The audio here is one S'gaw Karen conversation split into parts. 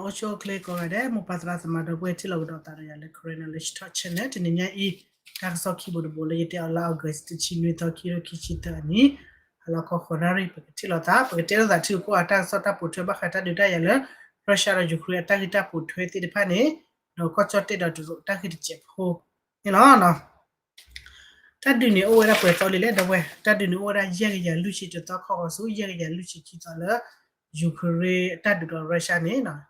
အိၣ်ဆူၣ်အိၣ်ချ့ကိးဂၤဒဲး မိၢ်ပၢ်သရၣ်သမါဒီပုၢ်ဝဲၢ်ထံၣ်လိာ်ကဒီးသးဒီးယၤလၢ Karen Knowledge Talk Channel တနံၤညါအံၤ, တၢ်ကစီၣ်ခံဘိတဘိလၢယတဲအီၤလၢ August တဆံနွံသီ ခံကထိခံဆံသၢအနံၣ်, ဟါလီၤခီဃိးနၣ်ရံၣ် ပကထံၣ်လိာ်သး ပကတဲလိာ်သးထံကီၢ်အတၢ်ကစီၣ်တၢ်ပိာ်ထွဲဘၣ်ဃးတၢ်ဒုးတၢ်ယၤလၢ Russia ဒီး Ukraine အတၢ်ဂ့ၢ်တၢ်ပိာ်ထွဲသ့ၣ်တဖၣ်န့ၣ်, ဒီးကီၢ်ကၠီၣ်တဲၣ်ဒီးတရူးတၢ်ဂ့ၢ်တစဲးဖိန့ၣ်လီၤ. တၢ်ဒုးန့ၣ်အိၣ်ဝဲဒၣ်ပှဲၤသီလံလဲၣ် ဒီပုၢ်ဝဲၢ်, တၢ်ဒုးန့ၣ်အိၣ်ဝဲဒၣ်ယဲၢ်ကယၤလွံၢ်ဆံတသီ ခီဃီၤဆူ ယဲၢ်ကယၤလွံၢ်ဆံခံသီလၢ Ukraine အတၢ်ဒုးဒီး Russia န့ၣ် ယံာ်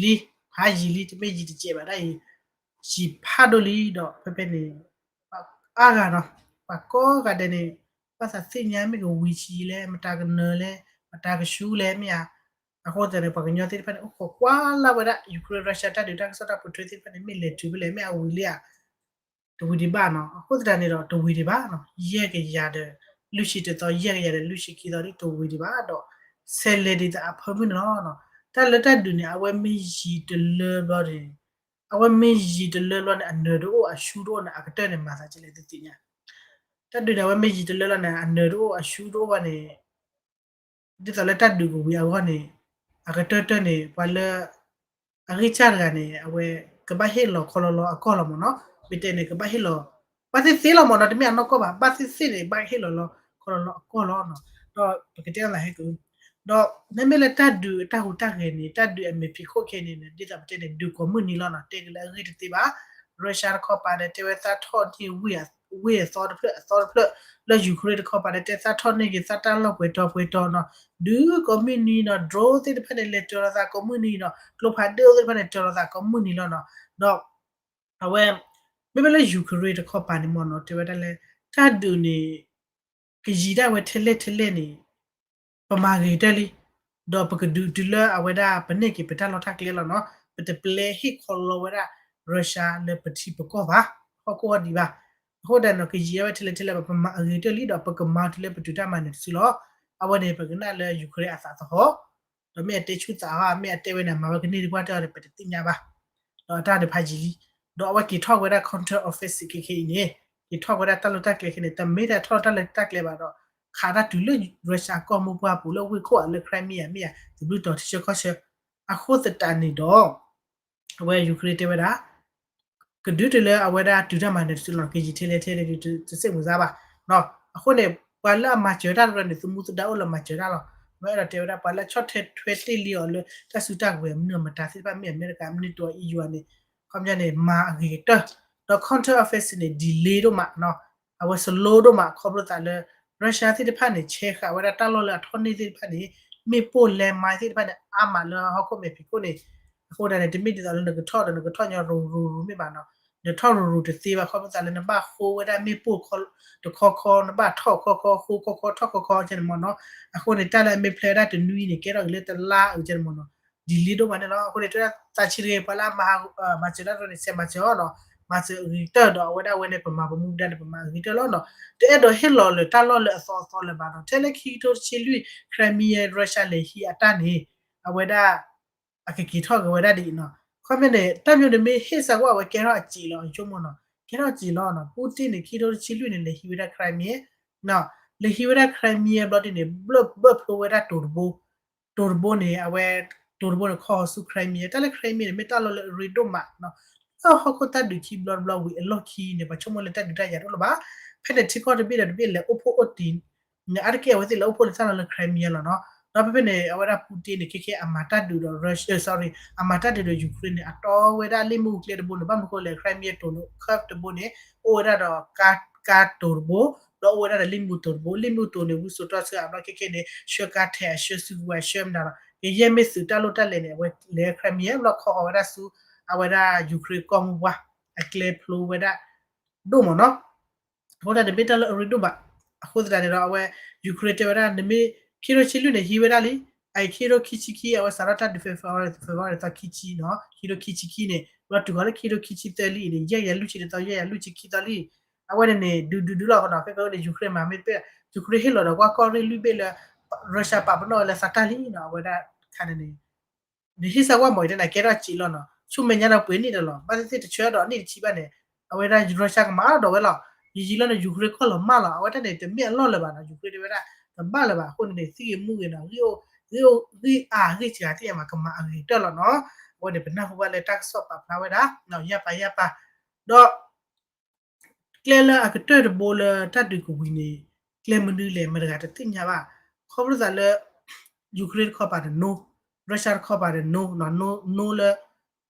လံ, ဖးယံာ်လံ တမ့ၢ်ယံာ်တစဲးဘၣ်ဒၣ်အံၤ, ယံာ်ဖးဒိၣ်လံဒီး ဖဲဖဲန့ၣ် အါဂၤနီၤ, ပှၤကိးဂၤဒဲးန့ၣ် ဘၣ်သးသ့ၣ်ညါမ့ၢ်ကဝံၤဆံးလဲၣ်, မတၤကနၢၤလဲၣ်, မတၤကဆူလဲၣ် မ့ၢ်ဧါ. အဃိသတးန့ၣ် ပှၤကညီသ့ၣ်တဖၣ်န့ၣ် အိၣ်ခိးကွၢ်လၢ်ဝဲဒၣ် Ukraine Russia တၢ်ဒုးတၢ်ကစီၣ်တၢ်ပိာ်ထွဲသ့ၣ်တဖၣ်န့ၣ် မ့ၢ်လဲၤတုၤဖဲလဲၣ် မ့ၢ်အဝံၤလံဧါ တဝံၤဒံးဘၣ်နီၤ. အဃိသတးန့ၣ်ဒီး တဝံၤဒံးဘၣ်နီၤ, ယဲၢ်ကယၤဒီး လွံၢ်ဆံတသီ ယဲၢ်ကယၤဒီး လွံၢ်ဆံခံသီဒ်တဝံၤဒံးဘၣ်ဒီး ဆဲးလဲၤဒံးသးအဖၢမုၢ်န့ၣ်လီၤ. တၢ်လၢတၢ်ဒုးန့ၣ် အဝဲမ့ၢ်ယံာ်တလၢဘျီန့ၣ်, အဝဲမ့ၢ်ယံာ်တလၢဘျီန့ၣ် အနၢၤတအိၣ်အဆူတအိၣ်န့ၣ် အကတၢၢ်န့ၣ် မၤသးဒ်လဲၣ်သုသ့ၣ်ညါ. တၢ်ဒုးန့ၣ် အဝဲမ့ၢ်ယံာ်တလၢလီၤန့ၣ် အနၢၤတအိၣ်ဘၣ်န့ၣ် ဒ်သိးလၢတၢ်ဒုးကဝံၤအဂီၢ်န့ၣ် အကတၢၢ်တၢၢ်န့ၣ် ပှၤလၢ အဂံၢ်စၢ်တဂၤန့ၣ် အဝဲ ကဘၣ်ဟ့ၣ်လီၤခီလီၤလီၤအကီၢ်လီၤမ့ၢ်နီၤ. မ့ၢ်တဲန့ၣ် ကဘၣ်ဟ့ၣ်လီၤ ဘၣ်သ့ၣ်သ့ၣ်လီၤမ့ၢ်နီၤ, တမ့ၢ်အနီၢ်ကီၢ်ဘၣ်, ဘၣ်သ့ၣ်သ့ၣ်န့ၣ် ဘၣ်ဟ့ၣ်လီၤလီၤခီလီၤလီၤအကီၢ်လီၤ. ဒီးပကတဲလၢဟဲက့ၤ ဒီးမ့မ့ၢ်လၢတၢ်ဒုးအတၢ်ဟူးတၢ်ဂဲၤန့ၣ် တၢ်ဒုးအမဲာ်ဖံးခိၣ်ခဲအံၤန့ၣ် ဒ်သိးပတဲန့ၣ် ဒုးကိးမုၢ်နံၤလီၤနီၤ, တဲက့ၤလၢအဂ့ၢ်တသ့ဘၣ်. Russia တခီပၤဒီး တဲဝဲသးထီၣ်န့ၢ်ဝ့ၢ်အသီတဖျၢၣ်အသီတဖျၢၣ်, လၢ Ukraine တခီပၤဒီး တဲသးထီၣ်န့ၢ်က့ၤသးတၢ်လီၢ်ပှဲၤတီၤပှဲၤတီၤနီၤ, ဒုးကိးမုၢ်နံၤနီၤ, drone သ့ၣ်တဖၣ်န့ၣ် လဲၤတၢၤလီၤသးကိးမုၢ်နံၤနီၤ, ကျိဖးဒိၣ်သ့ၣ်တဖၣ်န့ၣ် တၢၤလီၤသးကိးမုၢ်နံၤလီၤနီၤ. ဒီး အဝဲ မ့မ့ၢ်လၢ Ukraine တခီပၤန့ၣ်မ့ၢ်နီၤ တဲဝဲဒၣ်လၢ တၢ်ဒုးန့ၣ် ကယံာ်ဒၣ်ဝဲထဲလဲၣ်ထဲလဲၣ်န့ၣ် ပမၤဂ့ၤတၢၢ်လံ, ဒီးပကဒုးတုၤလၢအဝဲဒၣ် ပန့ၢ်က့ၤပတၢ်လီၢ်တၢ်ကျဲလီၤနီၤ, ပတပျဲဟ့ၣ်ခီလီၤဝဲဒၣ် Russia လၢပထံပကီၢ်ဘၣ်, ဟီၣ်ခိၣ်ဟီၣ်ဒံးဘၣ်. အဃိဒၣ်နီၤ ကယံာ်ဒၣ်ဝဲထဲလဲၣ်ထဲလဲၣ်ဘၣ် ပမၤအဂ့ၤတၢၢ်လံ ဒီးပကမၤတုၤလၢပတုၤတၢ်မၤနၢၤတစုလီၤ. အဝဲန့ၣ် ပကနၣ်လၢ Ukraine အသးသဟီၣ် ဒီးမ့ၢ်အတဲဆူၣ်သးဟီၣ် မ့ၢ်အတဲဝဲန့ၣ် အမၤဝဲကန့ၢ်ဒံးပှၢ်တၢၢ်အီၤဒီး ပတသ့ၣ်ညါဘၣ်. ဒီးအတၢ်ဒုးဖးယံာ်လံ, ဒီးအဝဲက့ၤထီၣ်ဝဲဒၣ် counter offensive ခဲခဲအံၤန့ၣ်, က့ၤထီၣ်ဝဲဒၣ်တၢ်လီၢ်တၢ်ကျဲခဲန့ၣ် တမ့ၢ်တၢ်ထီၣ်တၢ်လီၢ်တၢ်ကျဲဘၣ်ဒီး ခးတၢ်တုၤလၢ Russia ကီၢ်မိၢ်ပှၢ်ပူၤလၢဝ့ၢ်ခိၣ်အလၢ Crimea မ့ၢ်ဧါ တဘျုးတီၤထံဆၢကီၢ်ဆၢ, အဃိသတးန့ၣ်ဒီး အဝဲ Ukraine တဲဝဲဒၣ် ကဒုးတုၤလၢအဝဲဒၣ်တုၤတၢ်မၤနၢၤတစုလီၤ ကယံာ်ထဲလဲၣ်ထဲလဲၣ် တစဲးမုာ်စါဘၣ်. အဃိန့ၣ် ပှၤလၢအမၤစၢၤတၢ်တရၢန့ၣ် သမူသဒါအိၣ်လၢမၤစၢၤတၢ်လီၤ. မ့ၢ်အဲၣ်ဒိးတဲဝဲဒၣ် ပှၤလၢဆီၣ်ထွဲထွဲတ့ၢ်လံအီၤလၢတၢ်စုတၢ်ကဝဲၤ မနုၤမတၤသ့ၣ်တဖၣ် မ့ၢ်အမဲရကၤ မ့ၢ် NATO အံၤ ယူၤန့ၣ် ခီပညီန့ၣ် မၤအဂ့ၤကတၢၢ်, ဒီး counter offensive န့ၣ် delay ဒိၣ်မး, အဝဲ slow ဒိၣ်မး ခီဖျိသးလၢ Russia သ့ၣ်တဖၣ်န့ၣ် ဆဲးဃာ်ဝဲဒၣ်တၢ်လီၢ်လၢအထီၣ်န့ၢ်သ့ၣ်တဖၣ်န့ၣ် မ့ၣ်ပိၢ် land mine သ့ၣ်တဖၣ်န့ၣ် အါမးလၢဟီၣ်ခိၣ်မဲာ်ဖံးခိၣ်န့ၣ်, အဃိဒၣ်န့ၣ် တမ့ၢ်ဒ်သိးလၢနကထီၣ်ဒီးနကထီၣ်ညီရူၤရူၤရူၤမ့ၢ်ဘၣ်နီၤ, နထီၣ်ရူၤရူၤတသ့ဘၣ် ခီဖျိသးလၢနဘၣ်ဃိဝဲဒၣ်မ့ၣ်ပိၢ်တခီခီ နဘၣ်ထီၣ်ခီခီ ဃိခီခီထီၣ်ခီခီကဲန့ၣ်မ့ၢ်နီၤ, အဃိန့ၣ် တၢ်လၢအမ့ၢ်ဖျဲးဝဲဒၣ်တနွံန့ၣ် ကဲထီၣ်က့ၤလၢတလါအုးကဲန့ၣ်မ့ၢ်နီၤ, delay ဒိၣ်မးန့ၣ်လီၤ. အဃိန့ၣ် တဲဝဲဒၣ်သးဆံးတဂ့ၤ ပှၤလၢအမၤစၢၤတၢ်တရၢန့ၣ် ဆဲးမၤစၢၤအီၤနီၤ, မၤစၢၤအဂ့ၤကတၢၢ်ဒီး အဝဲဒၣ်ဝဲန့ၣ် ပမၤပမူဒါန့ၣ် ပမၤအဂ့ၤကတၢၢ်လီၤနီၤ, တအဲၣ်ဒိးဟ့ၣ်လီၤလၢၤတၢ်လီၢ်လၢအသီအသီလၢၤဘၣ်နီၤ, ထဲလၢခံကထိတဆံလွံၢ် Crimea Russia လဲၤဟံးအတၢ်န့ၣ် အဝဲဒၣ် အကက့ၤထီၣ်က့ၤဝဲဒၣ်ဒ်အံၤနီၤ, ခီပညီန့ၣ် တၢ်မ့ၢ်တမ့ၢ်ဟ့ၣ်စ့ၢ်ကီးအဝဲကဲထီၣ်အစံးလီၤ အဆိကမိၣ်နီၤ, ကဲထီၣ်စံးလီၤနီၤ, Putin န့ၣ် ခံကထိတဆံလွံၢ်န့ၣ် လဲၤဟံးဝဲဒၣ် Crimea နီၤ, လဲၤဟံးဝဲဒၣ် Crimea ဘျီဒ်န့ၣ် ဘျၢၣ်ဘၢၣ်ဖျိဝဲဒၣ်တိၤတဘိ, တိၤတဘိန့ၣ် အဝဲ တိၤတဘိန့ၣ် ခီဃီၤဆူ Crimea တၢ်လၢ Crimea န့ၣ် မ့ၢ်တၢ်လီၢ်လၢအရ့ဒိၣ်မးနီၤ, လၢဟီၣ်ခိၣ်တၢ်ဒုးခံဘျီတဘျီဝံၤအလီၢ်ခံန့ၣ် ပှၤဆိကမိၣ်လၢတၢ်ဒုးတၢ်ယၤတအိၣ်လၢၤဘၣ်, ဖဲန့ၣ်ထံကီၢ်တဘ့ၣ်ဒီးတဘ့ၣ်လဲၤအိၣ်ဖှိၣ်အိၣ်တံၤ အါတက့ၢ်အဝဲသ့ၣ်လဲၤအိၣ်ဖှိၣ်လၢတၢ်လီၢ်လၢ Crimea လီၤနီၤ, ဒီးဖဲဖဲန့ၣ် အဝဲဒၣ် Putin န့ၣ် ခဲခဲအမၤတၢ်ဒုးဒီး Russia, sorry, အမၤတၢ်ဒုးဒီး Ukraine န့ၣ် အတီဝဲဒၣ်လ့ၣ်မ့ၣ်အူကျဲတဘိန့ၣ် ဘၣ်မနုၤဃိလဲၣ် Crimea တိၤန့ၣ် Kyiv တဘိန့ၣ် အိၣ်ဝဲဒၣ်ဒီး ကါတိၤတဘိ, ဒီးအိၣ်ဝဲဒၣ်ဒီးလ့ၣ်မ့ၣ်အူတိၤတဘိ, လ့ၣ်မ့ၣ်အူတိၤန့ၣ် ဝံစိာ်တီၢ်ဆှၢအဘျီခဲခဲန့ၣ် ဆှၢကါထဲးအဆှၢစုကဝဲၤအဆှၢမနုၤလီၤ, ကယဲၢ်မ့ၢ်သုးတၢ်လိၣ်တၢ်လဲၤန့ၣ် အဝဲလဲၤ Crimea ဘျီခီဃီၤဝဲဒၣ်ဆူ အဝဲဒၣ် Ukraine ကီၢ်မိၢ်ပှၢ် အကျဲဖျိဝဲဒၣ် ဒိၣ်မးနီၤ, အဃိသတးန့ၣ်မ့ၢ်တၢ်လၢအရ့ဒိၣ်ဘၣ်, အဃိသတးန့ၣ်ဒီးအဝဲ Ukraine တဲဝဲဒၣ် နမ့ၢ် ခံကထိတဆံလွံၢ်န့ၣ် ဟံးဝဲဒၣ်လံ, အအံၤ ခံကထိခံဆံခံ အဝဲစးထီၣ်တၢ်ဒုး February, February သီခံဆံနီၤ, ခံကထိခံဆံခံန့ၣ် ဘျီတုၤဃီၤလၢခံကထိခံဆံသၢလံအံၤန့ၣ် ယဲၢ်ကယၤလွံၢ်ဆံတသီ ယဲၢ်ကယၤလွံၢ်ဆံခံသီလံ, အဝဲန့ၣ်န့ၣ် ဒုးဒုးဒုးလီၤနီၤ, ဖဲဖဲန့ၣ် Ukraine မၤမ့ၢ်တပ့ၢ် Ukraine ဟ့ၣ်လီၤဒီးကွၢ်ကီၢ်ရ့ၣ်လွံၢ်ဘ့ၣ်လၢ Russia ပာ်ပနီၣ်ဝဲလၢသးတၢ်လံနီၤ, အဝဲဒၣ်ခါန့ၣ်န့ၣ် နဟ့ၣ်စ့ၢ်ကီးမ့ၢ်အံၤတန့ၣ် ကဲထီၣ်စံးလီၤနီၤ, ဆူမဲာ်ညါဒီးပှဲၤနံၣ်တလီၤ, ဘၣ်သ့ၣ်သ့ၣ်တဆၢဒီးနံၣ်တဆံဘၣ်န့ၣ်, အဝဲဒၣ် Russia ကမၤအါထီၣ်ဒီးဝဲလီၤ, ယံာ်ယံာ်လီၤန့ၣ် Ukraine ကီၢ်လီၤမၢ်လီၤ, အဝဲတၢ်န့ၣ် တမ့ၢ်အလီၢ်လၢၤဘၣ်နီၤ, Ukraine တဲဝဲဒၣ် တဘၣ်လၢၤဘၣ်, အဃိန့ၣ်န့ၣ် သံဂ့ၤမူဂ့ၤနီၤ, ဂံၢ်အိၣ် ဂံၢ်အါဂံၢ်စှၤသ့ၣ်ညါမး ကမၤအဂ့ၤကတၢၢ်လီၤနီၤ. အဝဲန့ၣ် ပနၢ်ဟူဘၣ်လၢတၢ်ကစီၣ်ပာ်ဖျါဝဲဒၣ် ယၢ်ပာ်ယၢ်ပာ် ဒီး ကျဲလၢအကတၢၢ်တဘိလၢတၢ်ဒုးကဝံၤန့ၣ် ကျဲမနုၤလဲၣ် မတၤတဂၤတသ့ၣ်ညါဘၣ်. ခီဖျိသးလၢ Ukraine တခီပၤန့ၣ် no, Russia တခီပၤန့ၣ် no, no လၢ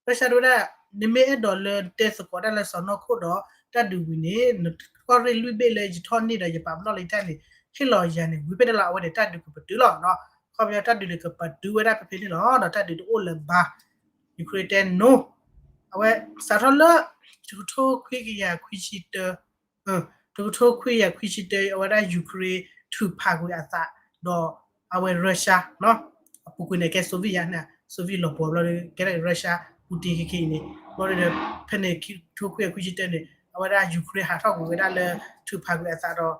Russia တဲဝဲဒၣ် နမ့ၢ်အဲၣ်ဒိးလၢတဲသကိးတၢ်လၢစီၢ်နီၤခိၣ်ဒီး တၢ်ဒုးဝံၤန့ၣ် နကီၢ်ရ့ၣ်လွံၢ်ဘ့ၣ်လၢယထီၣ်န့ၢ်ဒီးယပာ်ပနီၣ်လၢယတၢ်န့ၣ် ဟ့ၣ်လီၤယၤန့ၣ် ဝံၤဖဲန့ၣ်လီၤ အဝဲန့ၣ်တၢ်ဒုးကပတုာ်လီၤနီၤ. ခီပညီတၢ်ဒုးန့ၣ်ကပတုာ်ဝဲဒၣ်ဖဲဖဲန့ၣ်လီၤ ဒီးတၢ်ဒုးတအိၣ်လၢၤဘၣ်. Ukraine တဲ no. အဝဲစးထီၣ်လၢ တကထိခွံကယၤခွံဆံတၢ တကထိခွံကယၤခွံဆံတၢ အဝဲဒၣ် Ukraine ထုးဖးကွံာ်အသး ဒီးအဝဲ Russia အပူၤကွံာ်န့ၣ် ကဲ Soviet ယါန့ၣ် Soviet လီၤပှီၤဘျီ ကဲဒၣ် Russia Putin ခဲခဲအံၤန့ၣ် ဘျီဒီး ဖဲန့ၣ် တကထိခွံကယၤခွံဆံတၢန့ၣ် အဝဲဒၣ် Ukraine ဟးထီၣ်ကွံာ်ဝဲဒၣ်လၢ ထုးဖးကွံာ်အသးဒီး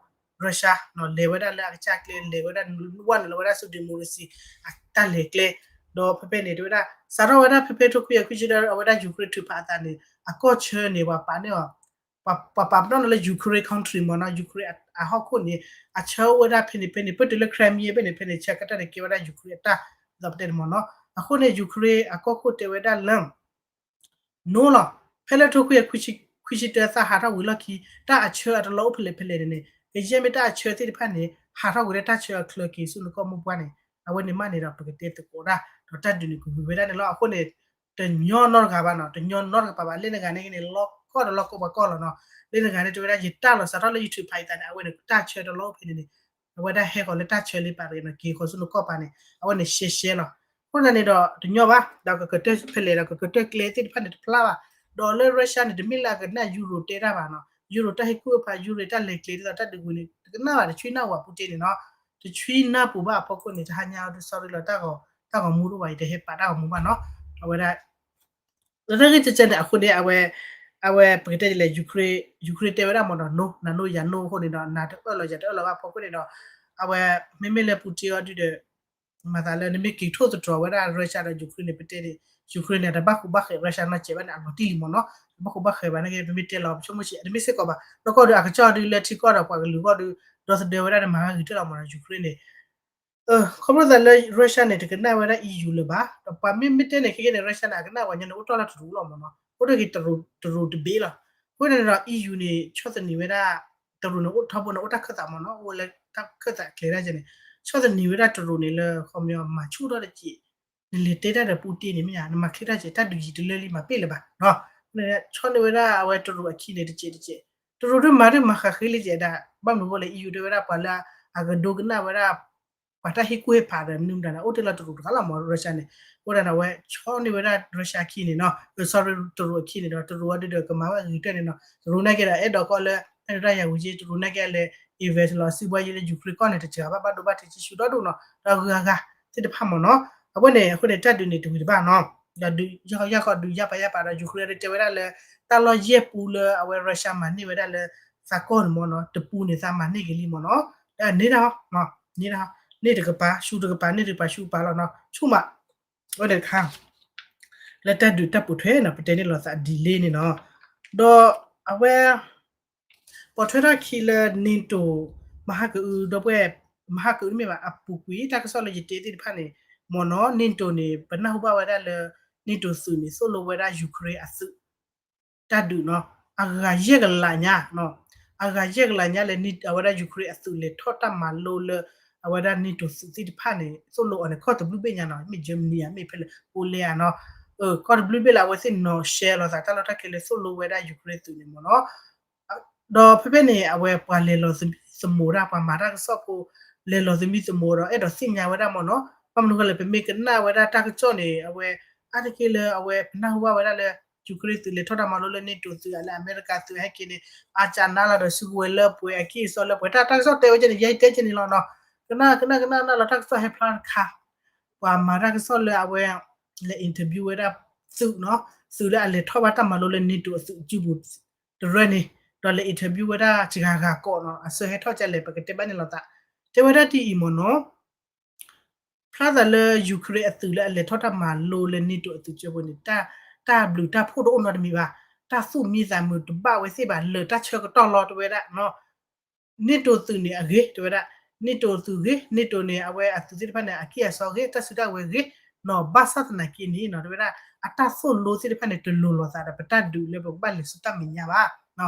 Russia လဲၤဝဲဒၣ်လၢအကစၢ်ကျဲ လဲၤဝဲဒၣ် ဝၢ်နုာ်လီၤဝဲဒၣ်ဆူ democracy အတၢ်လဲၤကျဲ ဒီးဖဲဖဲန့ၣ် တဲဝဲဒၣ် စးထီၣ်ဝဲဒၣ်ဖဲဖဲတကထိခွံကယၤခွံဆံတၢ အဝဲဒၣ် Ukraine ထုးဖးအသးန့ၣ် အကီၢ်ဆၢန့ၣ် ပှၤပာ်န့ၢ်အီၤ ပှၤပာ်ပနီၣ်န့ၣ်လၢ Ukraine country မ့ၢ်နီၤ Ukraine အဟီၣ်ခိၣ်န့ၣ် အဆၢအိၣ်ဝဲဒၣ်ဖဲန့ၣ်ဖဲန့ၣ် ပတုၤလၢ Crimea ဖဲန့ၣ်ဖဲန့ၣ် ဆၢကတီၢ်န့ၣ် ကဲဝဲဒၣ် Ukraine အတၢ် ဒ်သိးပတဲန့ၣ်မ့ၢ်နီၤ. အဃိန့ၣ် Ukraine အကီၢ်ခိၣ်တဲဝဲဒၣ်လၢ no လီၤ. ဖဲလၢတကထိခွံကယၤခွံဆံတၢသးဟးထီၣ်ဝံၤလီၢ်ခံ တၢ်အဆၢအတလီၢ်အိၣ်ဖဲလဲၣ်ဖဲလဲၣ်န့ၣ်န့ၣ် ကယဲၢ်မ့ၢ်တၢ်အဆၢသ့ၣ်တဖၣ်န့ၣ် ဟးထီၣ်ကွံာ်လၢတၢ်ဆၢအချၢက့ၤဆူနကီၢ်မိၢ်ပှၢ်န့ၣ် အဝဲန့ၣ်မးန့ၣ်ဒီး ပကတဲသကိးတၢ် ဒီးတၢ်ဒုးန့ၣ်ကဝံၤဝဲဒၣ်န့ၣ်လီၤ. အဃိန့ၣ် တညီနီတဂၤဘၣ်နီၤ တညီနီတကပၤဘၣ် လၢနဂၤန့ၣ်က့န့ၣ် လီၢ်ကီၢ်ဒီးလီၢ်ကီၢ်ပှၤကီၢ်လီၤနီၤ. လၢနဂၤန့ၣ် တဲဝဲဒၣ် ယတၢ်လီၤစးထီၣ်လၢ YouTube ဖးအံၤသးန့ၣ် အဝဲန့ၣ် တၢ်ဆၢတလီၢ်အိၣ်ဖဲန့ၣ်န့ၣ် အဝဲဒၣ်ဟဲဃီၤလၢတၢ်ဆၢလ့ပာ်တဂ့ၤနီၤ က့ၤဃီၤဆူနကီၢ်ပၤန့ၣ် အဝဲန့ၣ်ရှဲရှဲလီၤ. အဃိသတးန့ၣ်ဒီး တညီဘၣ် ဒီးကကတၢၢ်ဖဲလဲၣ်ဒီး ကကတၢၢ်ကျဲသ့ၣ်တဖၣ်န့ၣ်တဖျါဘၣ်. ဒီးလၢ Russia န့ၣ် တမ့ၢ်လၢအကနၣ် Euro တဲတၢ်ဘၣ်နီၤ Euro တၢ်ဟ့ၣ်ကူၣ်ဟ့ၣ်ဖး Euro တၢ်လဲၤကျဲဒ်သိးတၢ်ဒုးဝံၤန့ၣ် တကနၣ်ဘၣ် တဆွံနၢ်ပူၤဘၣ် Putin န့ၣ်နီၤ တဆွံနၢ်ပူၤဘၣ်အဖီခိၣ်န့ၣ် တဟါညါအီၤ sorry လီၤ တၢ်ဂီၤမူတအိၣ်ဘၣ် ယတဟဲပာ်တၢ်ဂီၤမူဘၣ်နီၤ. အဝဲဒၣ် လၢတၢ်ဂ့ၢ်ကဲကဲန့ၣ် အဃိန့ၣ် အဝဲ အဝဲပကတဲဒ်လဲၣ် Ukraine တဲဝဲဒၣ်မ့ၢ်နီၤ no နၤ no ယၤ no အဃိန့ၣ်ဒီး နၤတအၢၣ်လီၤယၤတအၢၣ်လီၤဘၣ်အဖီခိၣ်န့ၣ်ဒီး အဝဲ မ့မ့ၢ်လၢ Putin အီၤဒုဒီး မၤသးလၢနမ့ၢ်က့ၤထိၣ်သတြီၤဝဲဒၣ် Russia ဒီး Ukraine န့ၣ် ပတဲန့ၣ် Ukraine န့ၣ် တဘၣ်ဃူဘၣ်ဃဲး Russia နီၢ်စဲးဘၣ်န့ၣ် အလီၤတံၢ်လံမ့ၢ်နီၤ တဘၣ်ဃူဘၣ်ဃဲးဘၣ်န့ၣ် ပမ့ၢ်တဲလီၤ ပဆိကမိၣ်ဆံး တမ့ၢ်စ့ၢ်ကီးဘၣ် နီၢ်ကီၢ်ဒုး အကစၢ်ဒုးလၢထံကီၢ်ဒီးပှၤကလုာ်ဂီၢ်ဒုး ဒီသဒၢဝဲဒၣ်န့ၣ် မၤဂ့ၤကတၢၢ်လီၤမ့ၢ်နီၤ Ukraine န့ၣ် ခီဖျိသးလၢ Russia န့ၣ် တကနၣ်ဝဲဒၣ် EU လၢၤဘၣ် ဒီးပှၤမ့ၢ်မ့ၢ်တဲန့ၣ် ခဲကဲန့ၣ် Russia န့ၣ် အကနၣ်ပှၤညီန့ၣ် အိၣ်တ့ၢ်လၢတရူးလီၤမ့ၢ်နီၤ အိၣ်တ့ၢ်က့ၤတရူးတဘ့ၣ်လီၤ. အဃိန့ၣ်ဒီး EU န့ၣ် ဆီၣ်သနံးဝဲဒၣ် တရူးန့ၣ် အိၣ်ထီဘိန့ၣ် အိၣ်တၢ်ခၢၣ်သးမ့ၢ်နီၤ အိၣ်လၢတၢ်ခၢၣ်သးကျဲဒၣ်ကဲန့ၣ် ဆီၣ်သနံးဝဲဒၣ်တရူးန့ၣ်လၢ ခီပညီ မၤဆူၣ်ထီၣ်တက့ၢ် နလဲၤတဲတၢ်ဒီး Putin န့ၣ်မ့ၢ်ဧါ နမၤချ့တၢ်ကဲ တၢ်ဒုးယံၤတလၢလံမၤပ့ၢ်လၢၤဘၣ် ဆီၣ်န့ၢ်ဝဲဒၣ်အဝဲတရူးအခံန့ၣ်တကဲးတကဲး တရူးဒုးမၤဒုးမၤဃးဃ့လံကဲဒၣ် ဘၣ်မနုၤအဃိလဲၣ် EU တဲဝဲဒၣ်ပှၤလၢအကဒိကနၣ်ဝဲဒၣ် ပှၤတၢ်ဟ့ၣ်ကူၣ်ဟ့ၣ်ဖးဒီးမနုၤမတၤန့ၣ် အိၣ်တ့ၢ်လီၤတရူးတဂၤလီၤမ့ၢ် Russia န့ၣ် အဃိသတးန့ၣ် အဝဲဆီၣ်န့ၢ်ဝဲဒၣ် Russia အခံန့ၣ်နီၤ sorry တရူးအခံန့ၣ်ဒီး တရူးအီၤဒုဒီးကမၤဝဲအဂ့ၤကတၢၢ်န့ၣ်နီၤ တရူးနာ်က့ဒီး အဲၣ်ဒိးကီၢ်လၢ တၢ်ဒုးတၢ်ယၤဝံၤက့ တရူးနာ်က့လဲၤ invest လီၤစံးဘှါယံၤလၢ Ukraine ကီၢ်န့ၣ် တစှၤဘၣ် ဘၣ်ဒိဘၣ်ထံးကံၣ်ဆူၣ်ဒီဒူၣ်နီၤ ဒီးဂုၤအဂၤသ့ၣ်တဖၣ်မ့ၢ်နီၤ အဝဲန့ၣ် အဃိန့ၣ် တၢ်ဒုးန့ၣ်တဝံၤတဘၣ်နီၤ ဒီးဒုးယၢ်ယၢ်ကီၢ်ဒုးယၢ်ပာ်ယၢ်ပာ်ဒီး Ukraine ဒုးတဲဝဲဒၣ်လၢ တၢ်လီၢ်ယဲၢ်ပူလၢအဝဲ Russia မၤန့ၢ်ဝဲဒၣ်လၢ သးကီၢ်န့ၣ်မ့ၢ်နီၤ တပူန့ၣ်သးမၤန့ၢ်က့ၤလံမ့ၢ်နီၤ ဒီးန့ၢ်တၢ် န့ၢ်တၢ် န့ၢ်တကပၤ ရှူတကပၤ န့ၢ်တကပၤ ရှူပာ်လီၤနီၤ ဆူၣ်မး အဝဲန့ၣ်တခါ လၢတၢ်ဒုးတၢ်ပိာ်ထွဲနီၤ ပတဲန့ၢ်လီၤသးဒ်လဲၣ်န့ၣ်နီၤ ဒီးအဝဲ ပိာ်ထွဲထီၣ်ခံလၢ NATO မဟါကအု ဒီပုၢ်ဝဲၢ် မဟါကအုတမ့ၢ်ဘၣ် အပူၤကွံာ်တၢ်ကစီၣ်လၢယတဲသ့ၣ်တဖၣ်န့ၣ် မ့ၢ်နီၤ NATO န့ၣ် ပနၢ်ဟူဘၣ်ဝဲဒၣ်လၢ NATO သုးန့ၣ် သိၣ်လိဝဲဒၣ် Ukraine အသုး တၢ်ဒုးနီၤ အဂၤယဲၢ်ကလးညါ အဂၤယဲၢ်ကလးညါလၢ အဝဲဒၣ် Ukraine အသုးလဲၤထီၣ်တၢ်မၤလိလၢ အဝဲဒၣ် NATO သုးသ့ၣ်တဖၣ်န့ၣ် သိၣ်လိအီၤန့ၣ် ကီၢ်တဘျုးဘ့ၣ်ညါနီၤ မ့ၢ် Germany ဧါ မ့ၢ်ဖဲလဲၣ် Poland ဧါနီၤ ကီၢ်တဘျုးဘ့ၣ်လၢအဝဲသ့ၣ်နီၤ share လိာ်သးတၢ်လီၢ်တၢ်ကျဲလၢသိၣ်လိဝဲဒၣ် Ukraine သုးန့ၣ်မ့ၢ်နီၤ ဒီးဖဲဖဲန့ၣ် အဝဲပှၤလဲၤလီၤသမံသမိးတၢ် ပှၤမၤတၢ်ကစီၣ်ဖိ လဲၤလီၤသမံသမိးဒီး အဲၣ်ဒိးသ့ၣ်ညါဝဲဒၣ်မ့ၢ်နီၤ ဘၣ်မနုၤဃိလဲၣ် ပမ့ၢ်ကနၣ်ဝဲဒၣ်တၢ်ကစီၣ်န့ၣ် အဝဲ အါတက့ၢ်လၢအဝဲပနၢ်ဟူဘၣ်ဝဲဒၣ်လၢ Ukraine သုးလဲၤထီၣ်တၢ်မၤလိလၢ NATO သုး လၢအမဲရကၤသုးဟဲက့ၤန့ၣ် အါစးနါလီၤဒီး စုကဝဲၤလၢပှဲၤအကံၢ်အစီလၢပှဲၤ တၢ်တၢ်ကစီၣ်တဲဝဲကဲန့ၣ် ယဲတဲကဲန့ၣ်လီၤနီၤ ကနၣ်ကနၣ်ကနၣ်နၢ်လီၤ တၢ်ကစီၣ်ဟဲဖျါတခါ ပှၤမၤတၢ်ကစီၣ်လၢအဝဲ လဲၤ interview ဝဲဒၣ်သုးနီၤ သုးလၢအလဲၤထီၣ်ဘၣ်တၢ်မၤလိလၢ NATO အသုးစုပူၤ တရၢန့ၣ် ဒီးလဲၤ interview ဝဲဒၣ်စှၤဂၤကိးနီၤ အဆၢဟဲထီၣ်ကလဲၣ် ပကတဲဘၣ်န့ၣ်လီၤသး တဲဝဲဒၣ်ဒ်အံၤမ့ၢ်နီၤ ဖျါသးလၢ Ukraine အသုးလၢအလဲၤထီၣ်တၢ်မၤလိလၢ NATO အသုးကၠိပူၤန့ၣ် တၢ်ဘျုးတၢ်ဖှိၣ်တအိၣ်နီတမံၤဘၣ် တၢ်သူၣ်မံသးမုာ်တဘၣ်ဝဲသ့ၣ်ဘၣ် လၢာ်တၢ်ဆၢကတီၢ်လီၤ တဲဝဲဒၣ် NATO သုးန့ၣ်အဂ့ၤ တဲဝဲဒၣ် NATO သုးဂ့ၤ, NATO န့ၣ် အဝဲအသုးသ့ၣ်တဖၣ်န့ၣ် အကံၢ်အစီဂ့ၤ, တၢ်စုတၢ်ဝဲၤဂ့ၤနီၤ, ဘၣ်ဆၣ်သနာ်က့န့ၣ်နီၤ တဲဝဲဒၣ် အတၢ်သိၣ်လိသ့ၣ်တဖၣ်န့ၣ် တလိၤလိာ်သးဒီးပတၢ်ဒုးလၢပကဘၣ်လဲၤဆူတၢ်မဲာ်ညါဘၣ်.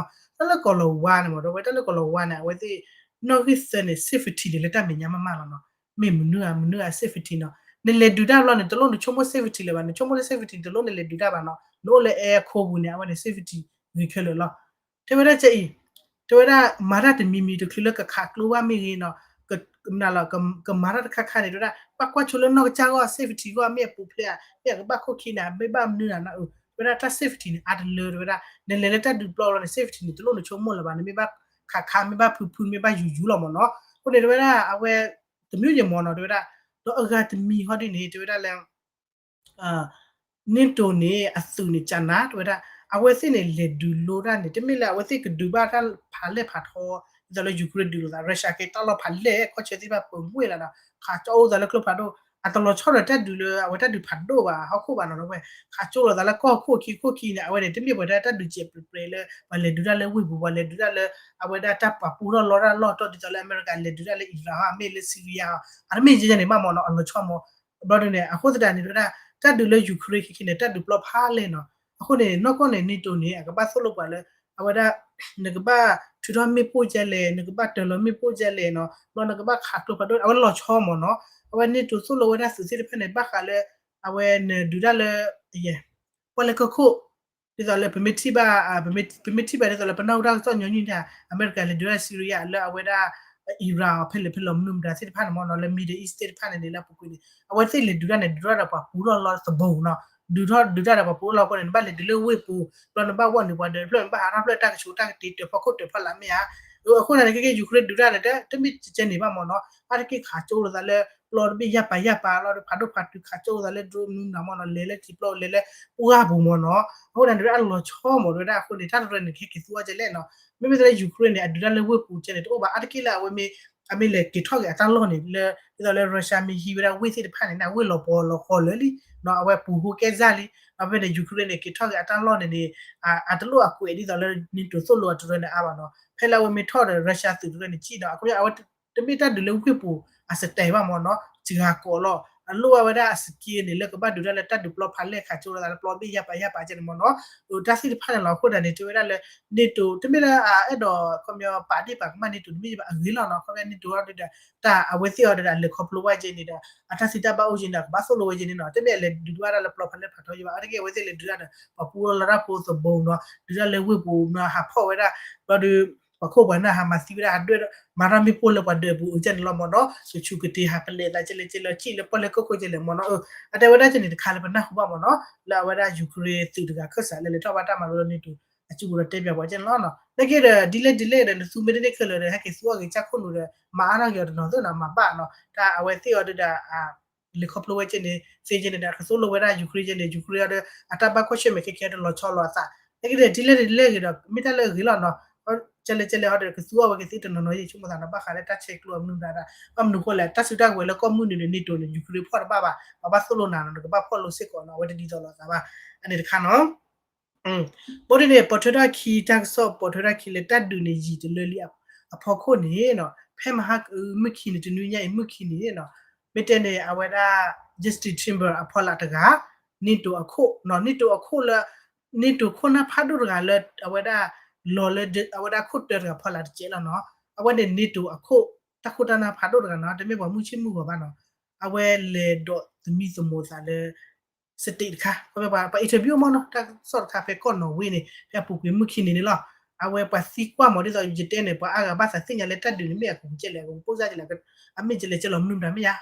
တၢ်လၢကီၤလၤဝါန့ၣ်မ့ၢ် ဒီးဝဲတၢ်လၢကီၤလၤဝါန့ၣ် အဝဲသ့ၣ် နီၣ်ဂံၢ်သၢန့ၣ် safety န့ၣ်လၢတၢ်မဲာ်ညါမးမးလီၤနီၤ. မ့ၢ်မနုၤဧါ မနုၤဧါ safety နီၤ. နလဲၤဒုးတၢ်ဘျီန့ၣ် တလိၣ်နဆိကမိၣ် safety လၢၤဘၣ်, နဆိကမိၣ်လၢ safety တလိၣ်နလဲၤဒုးတၢ်ဘၣ်နီၤ. နအိၣ်လၢ အဲ အခိပူၤန့ၣ် အဝဲန့ၣ် safety ဂ့ၤခဲလၢာ်လီၤ. တဲဝဲဒၣ်ကအံၤ, တဲဝဲဒၣ် မၤတၢ်တမံၤမံၤ တချုးလၢကခးကျိဘၣ်မ့ၢ်ဂ့ၤနီၤ, ကမၤတၢ်တခါခါန့ၣ် တဲဝဲဒၣ် ဘၣ်ကွၢ်ဆိလၢနီၢ်ကစၢ်ဂီၢ် safety ဂီၢ် မ့ၢ်အပူၤဖျဲးဧါ, မ့ၢ်အကဘၣ်ခိၣ်ခံန့ၣ် မ့ၢ်ဘၣ်မနုၤနၤနီၤ. တဲဝဲဒၣ်တၢ် safety န့ၣ် အါတလၢ တဲဝဲဒၣ် နလဲၤလၢတၢ်ဒုးပျီလီၤန့ၣ် safety န့ၣ် တလိၣ်နဆိကမိၣ်လၢၤဘၣ်, နမ့ၢ်ဘၣ်ခးခါ မ့ၢ်ဘၣ်ဖုဖု မ့ၢ်ဘၣ်ယူၤယူၤလီၤမ့ၢ်နီၤ. အဃိန့ၣ် တဲဝဲဒၣ် အဝဲ တမံၤယမ့ၢ်နီၤ တဲဝဲဒၣ်, ဒီးအဂၤတမံၤဟီဒ်န့ၣ် တဲဝဲဒၣ်လၢ NATO န့ၣ် အသုးန့ၣ် ကနၤ တဲဝဲဒၣ် အဝဲသ့ၣ်န့ၣ် လဲၤဒုးလိတၢ်န့ၣ် တမ့ၢ်လၢအဝဲသ့ၣ်ကဒုးဘၣ်တၢ်ဖးလဲၢ်ဖးထီ ဒ်သိးလၢ Ukraine ဒုးလိာ်သး Russia က့ၤတၢ်လီၢ်ဖးလဲၢ် ကီၢ်ဆၢသ့ၣ်တဖၣ်ပူၤဝဲလီၤနီၤ, ခးကၠီအိၣ်သးလၢကျိဖးဒိၣ်, အတလီၤဆီဒီးတၢ်ဒုးလၢ အဝဲတၢ်ဒုးဖးဒိၣ်ဘၣ် ဟီၣ်ခိၣ်ဘၣ်နီၤ, ဒီးဝဲ ခးကၠိလိာ်သးလၢကီၢ်ခိၣ်ခံခိၣ်ခံန့ၣ် အဝဲန့ၣ် တမ့ၢ်ပှၤဒၣ်တၢ်ဒုးစဲးပြဲးပြဲးလၢ ပှၤလဲၤဒုးတၢ်လၢဝ့ၢ်ပူၤ ပှၤလဲၤဒုးတၢ်လၢ အဝဲဒၣ်တၢ်ပာ်ပူထီၣ်လီတၢ်လီၢ်တီၢ် ဒ်သိးလၢအမဲရကၤလဲၤဒုးတၢ်လၢ Iran ဟီ မ့ၢ်လၢ Syria ဟီ အတမ့ၢ်ကဲန့ၣ်ဘၣ်မ့ၢ်နီၤ, အလီၤဆီမ့ၢ် ဘျီဒ်န့ၣ် အဃိသတးန့ၣ် တဲဝဲဒၣ် တၢ်ဒုးလၢ Ukraine ခံခံန့ၣ် တၢ်ဒုးပျီဖးလဲၢ်နီၤ. အဃိန့ၣ် နီၢ်ကီၢ်န့ၣ် NATO န့ၣ် အကဘၣ်သိၣ်လိပှၤလၢ အဝဲဒၣ် နကဘၣ်ထုးထီၣ်မ့ၣ်ပိၢ်ကဲလဲၣ်, နကဘၣ်တၢၤလီၤမ့ၣ်ပိၢ်ကဲလဲၣ်နီၤ, ဘျီနကဘၣ်ခးကျိဖးဒိၣ် အဝဲလီၤဆီမ့ၢ်နီၤ. အဝဲ NATO သိၣ်လိဝဲဒၣ်သုးသ့ၣ်တဖၣ်န့ၣ် ဘၣ်ဃးလၢ အဝဲနဒုးတၢ်လၢ ပီၣ်လဲၣ်ကီၢ်ခိၣ် ဒ်သိးလၢပမ့ၢ်ထံၣ်ဘၣ် ပမ့ၢ်ထံၣ်ဘၣ်ဒ်သိးလၢပနၢ်ဟူတၢ်ကစီၣ်ညီနုၢ်န့ၣ် အမဲရကၤလဲၤဒုးတၢ်လၢ Syria လၢအဝဲဒၣ် Iran ဖဲလဲၣ်ဖဲလဲၣ်မနုၤမတၤသ့ၣ်တဖၣ်န့ၣ်မ့ၢ်နီၤ, လၢ Middle East သ့ၣ်တဖၣ်န့ၣ်န့ၣ် လၢအပူၤကွံာ်န့ၣ် အဝဲသ့ၣ်လဲၤဒုးတၢ်န့ၣ် ဒုးထီၣ်ဒီးပှၤပူၤထီၣ်လီၤသဘိနီၤ, ဒုးထီၣ်ဒုးတၢ်ဒီးပှၤပူၤထီၣ်လီၤအဃိန့ၣ် နဘၣ်လဲၤဒုးလၢဝ့ၢ်ပူၤ ဘျီနဘၣ်ဝီၢ်နုာ်ပှၤဒၢးတဖျၢၣ် နဘၣ်ဟးထီၣ်ဖျၢၣ်တၢ်ကဆူးတၢ်ကတ့တၢၤဖီခိၣ်တၢၤဖီလာ်မ့ၢ်ဧါ. အဃိန့ၣ် ခဲကဲ Ukraine ဒုးတၢ်န့ၣ် တမ့ၢ်ကဲန့ၣ်ဘၣ်မ့ၢ်နီၤ, အါတက့ၢ်ခးကၠိလိာ်သးလၢ ပျီတဘ့ၣ်ယၢ်ပာ်ယၢ်ပာ်လီၤ ဖးဒိၣ်ဖးတုၤခးကၠိလိာ်သးလၢ drone မနုၤမတၤမ့ၢ်နီၤ, လဲၤလၢထံပျီ လဲၤလၢပှၢ်ပူၤမ့ၢ်နီၤ. အဃိန့ၣ် ဒုးတၢ်လီၤဆီမ့ၢ် ဒုးတၢ်အဃိန့ၣ် တၢ်တရၢန့ၣ် ကဟဲက့ၤသူအီၤကဲလဲၣ်နီၤ. မ့မ့ၢ်လၢ Ukraine န့ၣ် အဒုးတၢ်လၢဝ့ၢ်ပူၤကဲန့ၣ် တအိၣ်ဘၣ် အါတက့ၢ်လၢအဝဲမ့ၢ် အမ့ၢ်လဲၤက့ၤထီၣ်က့ၤအတၢ်လီၢ်န့ၣ် လၢ ဒ်သိးလၢ Russia မ့ၢ်ဟံးဝဲဒၣ်ဝ့ၢ်သ့ၣ်တဖၣ်န့ၣ် အဝ့ၢ်လီၤပှီၤလီၤဃီလၢာ်လံ အဝဲပူၤဟိကဲစၢ်လံ. ဒီးဖဲန့ၣ် Ukraine န့ၣ် က့ၤထီၣ်က့ၤအတၢ်လီၢ်န့ၣ်န့ၣ် အတလိၣ်အကွဲးဒ်သိးလၢ NATO သိၣ်လိအတရၢန့ၣ်အါဘၣ်နီၤ. ဖဲလၢအဝဲမ့ၢ်ထီၣ်ဒီး Russia သုးတရၢန့ၣ် ကံၣ်နီၤ အဝဲ တမ့ၢ်တၢ်ဒုးလၢဝ့ၢ်ပူၤ အစတဲဘၣ်မ့ၢ်နီၤ, စှၤကိးလီၤ အလိၣ်ဘၣ်ဝဲဒၣ်အ skill န့ၣ် လၢကဘၣ်ဒုးတၢ်လၢတၢ်ဒုးပျီဖးလဲၢ်ခးကၠိလိာ်သးလၢပျီဘ့ၣ်ယၢ်ပာ်ယၢ်ပာ်ကဲန့ၣ်မ့ၢ်နီၤ. တၢ်သ့ၣ်တဖၣ်န့ၣ်လီၤ. အဃိသတးန့ၣ် တဲဝဲဒၣ်လၢ NATO တမ့ၢ်လၢအအဲၣ်ဒိး ခီပညီ ပာ်ဒ့ၣ်ပာ်ကမၣ် NATO တမ့ၢ်ဘၣ် အဂ့ၤလီၤနီၤ. ခီပညီ NATO ဒီး တၢ်အဝဲသ့ၣ်အီၤဒီး အလဲၤခီဖျိဝဲကဲန့ၣ်ဒီး အတၢ်သံတၢ်ဘၣ်အိၣ်ကဲန့ၣ်ဒီး အကဘၣ်သိၣ်လိဝဲကဲန့ၣ်နီၤ. တမ့ၢ်အလဲၤဒုးဘၣ်တၢ်လၢပျီဖးလဲၢ်ဖးထီယဲဘၣ်. အါတက့ၢ်အဝဲသ့ၣ်လဲၤဒုးတၢ်ဒီး ပှၤပူထီၣ်လီတၢ်ဖိသဘိနီၤ, ဒုးတၢ်လၢဝ့ၢ်ပူၤနီၤ ဟးဖီၣ်ဝဲဒၣ် ဘျီဒီး ပှၤခိၣ်ပှၤနၢ်ဟးမၤသံဝဲဒၣ် ဟးဒွဲၣ် မၤတၢ်မ့ၣ်ပိၢ်လၢပှၤဒၢးပူၤအကဲန့ၣ်လီၤမ့ၢ်နီၤ. ကဆူးကတ့ၤဟးပလဲၤသးကဲလဲၣ်ကဲလဲၣ် ကံၣ်လၢပီၣ်လဲၣ်ကီၢ်ခိၣ်ကဲလဲၣ်မ့ၢ်နီၤ. အတဲဝဲဒၣ်ကဲန့ၣ်တခါလၢပနၢ်ဟူဘၣ်မ့ၢ်နီၤ လၢအဝဲဒၣ် Ukraine သုးတဂၤခၢၣ်စးလၢလဲၤထီၣ်ဘၣ်တၢ်မၤလိလၢ NATO အစုပူၤဒီးတဲပၠးပှၤကဲန့ၣ်လီၤနီၤ. နာ်က့ဒီး ဒ်လဲၣ်ဒ်လဲၣ်ဒီး နသူမ့ၢ်တန့ၢ်ခဲလၢာ်ဒီး ဟဲက့ၤသူအီၤဂ့ၤကၢ်ခိၣ်နူာ်ဒီး မၤအါထီၣ်က့ၤအီၤတနီၤသ့နီၤ မၤဘၣ်နီၤ. တၢ်အဝဲသ့ၣ်အီၤဒုးဒီး လဲၤခီဖျိဝဲကဲန့ၣ် သ့ကဲန့ၣ်ဒီး ကသိၣ်လိဝဲဒၣ် Ukraine ကဲန့ၣ် Ukraine အီၤဒီး အတၢ်ဘၣ်ကွၢ်ဆၢၣ်မဲာ်ခဲခဲဒီးလီၤဆီလိာ်အသး. နာ်က့ဒီး ဒ်လဲၣ်ဒ်လဲၣ်ဂ့ၤဒီး မ့ၢ်တၢ်လၢအဂ့ၤလီၤနီၤ. ကဲလဲၣ်ကဲလဲၣ်ဟီဒီး ကသူအီၤဝဲကသ့တနီၤနီၤ ယဆိကမိၣ်သးနီၤ ဘၣ်ဃးလၢတၢ်ဆဲးကျိးအမနုၤမတၤဒီး ဘၣ်မနုၤဃိလဲၣ် တၢ်စုတၢ်ကဝဲၤလၢကီၢ်မုၢ်နုာ်န့ၣ် NATO န့ၣ် Ukraine ဖီၣ်တဘၣ်ဘၣ် ပှၤဘၣ်သိၣ်လိနၤနီၤ နကဘၣ်ဖီၣ်လိစ့ၢ်ကီးနီၤ အဝဲတဒ်သိးလိာ်သးဘၣ်. အန့ၣ်တခါနီၤ. ဘၣ်ဒ်န့ၣ် ပိာ်ထွဲထီၣ်ခံ တၢ်ကစီၣ်ပိာ်ထွဲထီၣ်ခံလၢတၢ်ဒုးန့ၣ်ယံာ်တလၢလံအဖီခိၣ်န့ၣ်နီၤ ဖဲမဟါကမုၢ်ခံန့ၣ် တနွံညါအံၤမုၢ်ခံန့ၣ်နီၤ မ့ၢ်တဲန့ၣ် အဝဲဒၣ် Justin Timber အဖီလာ်တဂၤ NATO အခိၣ်နီၤ NATO အခိၣ်လၢ NATO ခိၣ်နၢ်ဖးဒိၣ်တဂၤလၢ အဝဲဒၣ် လီၤလၢ အဝဲဒၣ်ခိၣ်တၢတဂၤဖီလာ်တကဲးလီၤနီၤ အဝဲန့ၣ် NATO အခိၣ် တၢ်ခိၣ်တၢ်နၢ်ဖးဒိၣ်တဂၤနီၤ တမ့ၢ်ပှၤမုၢ်ဆ့ၣ်မုၢ်ဂီၤဘၣ်နီၤ အဝဲလဲၤဒိးသမံသမိးသးလၢ state တခါ ပှၤ interview မ့ၢ်နီၤ တၢ်ကစီၣ်တခါဖဲကီၢ်နီၣ်ဝ့န့ၣ် ဖဲအပူၤကွံာ်မုၢ်ခံန့ၣ်န့ၣ်လီၤ. အဝဲပှၤသံကွၢ်မ့ၢ်ဒ်သိးယတဲန့ၣ် ပှၤအါဂၤဘၣ်သးသ့ၣ်ညါလၢတၢ်ဒုးန့ၣ် မ့ၢ်အကပူၤကဲလဲၣ် အကပူၤပိၢ်စၢ်ကဲလဲၣ် အမ့ၢ်ကဲလဲၣ်ကဲလီၤမနုၤမတၤမ့ၢ်ယါ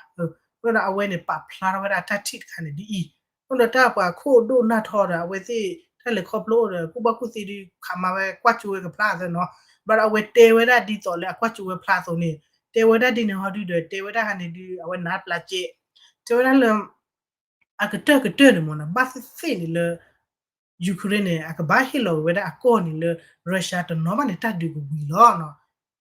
အဝဲန့ၣ် အဝဲန့ၣ် ပာ်ဖျါထီၣ်ဝဲဒၣ်တၢ်ထံၣ်တခါန့ၣ်ဒ်အံၤ, အဃိဒီးတၢ်ပှၤခိၣ်ဒိၣ်နၢ်ထီဒီး အဝဲသ့ၣ် တၢ်လဲၤခီဖျိအိၣ်ဒီး ကူၣ်ဘၣ်ကူၣ်သ့ဒ်ခးမၤဝဲကွၢ်ကၠိဝဲကဖျါအသးနီၤ, ဘၣ်ဒီးအဝဲတဲဝဲဒၣ်ဒ်သိးလၢအကွၢ်ကၠိဝဲဖျါအသိးန့ၣ်, တဲဝဲဒၣ်ဒ်န့ၣ်ဟီဒုဒီး တဲဝဲဒၣ်ဟးန့ၣ်ဒု အဝဲနးပျၢ်ကဲး, တဲဝဲဒၣ်လၢ အကတၢၢ်ကတၢၢ်န့ၣ်မ့ၢ်နီၤ ဘၣ်သ့ၣ်သ့ၣ်န့ၣ်လၢ Ukraine န့ၣ် အကဘၣ်ဟ့ၣ်လီၤဝဲဒၣ်အကီၢ်န့ၣ်လၢ Russia တနီၤဘၣ်န့ၣ် တၢ်ဒုးကဝံၤလီၤနီၤ.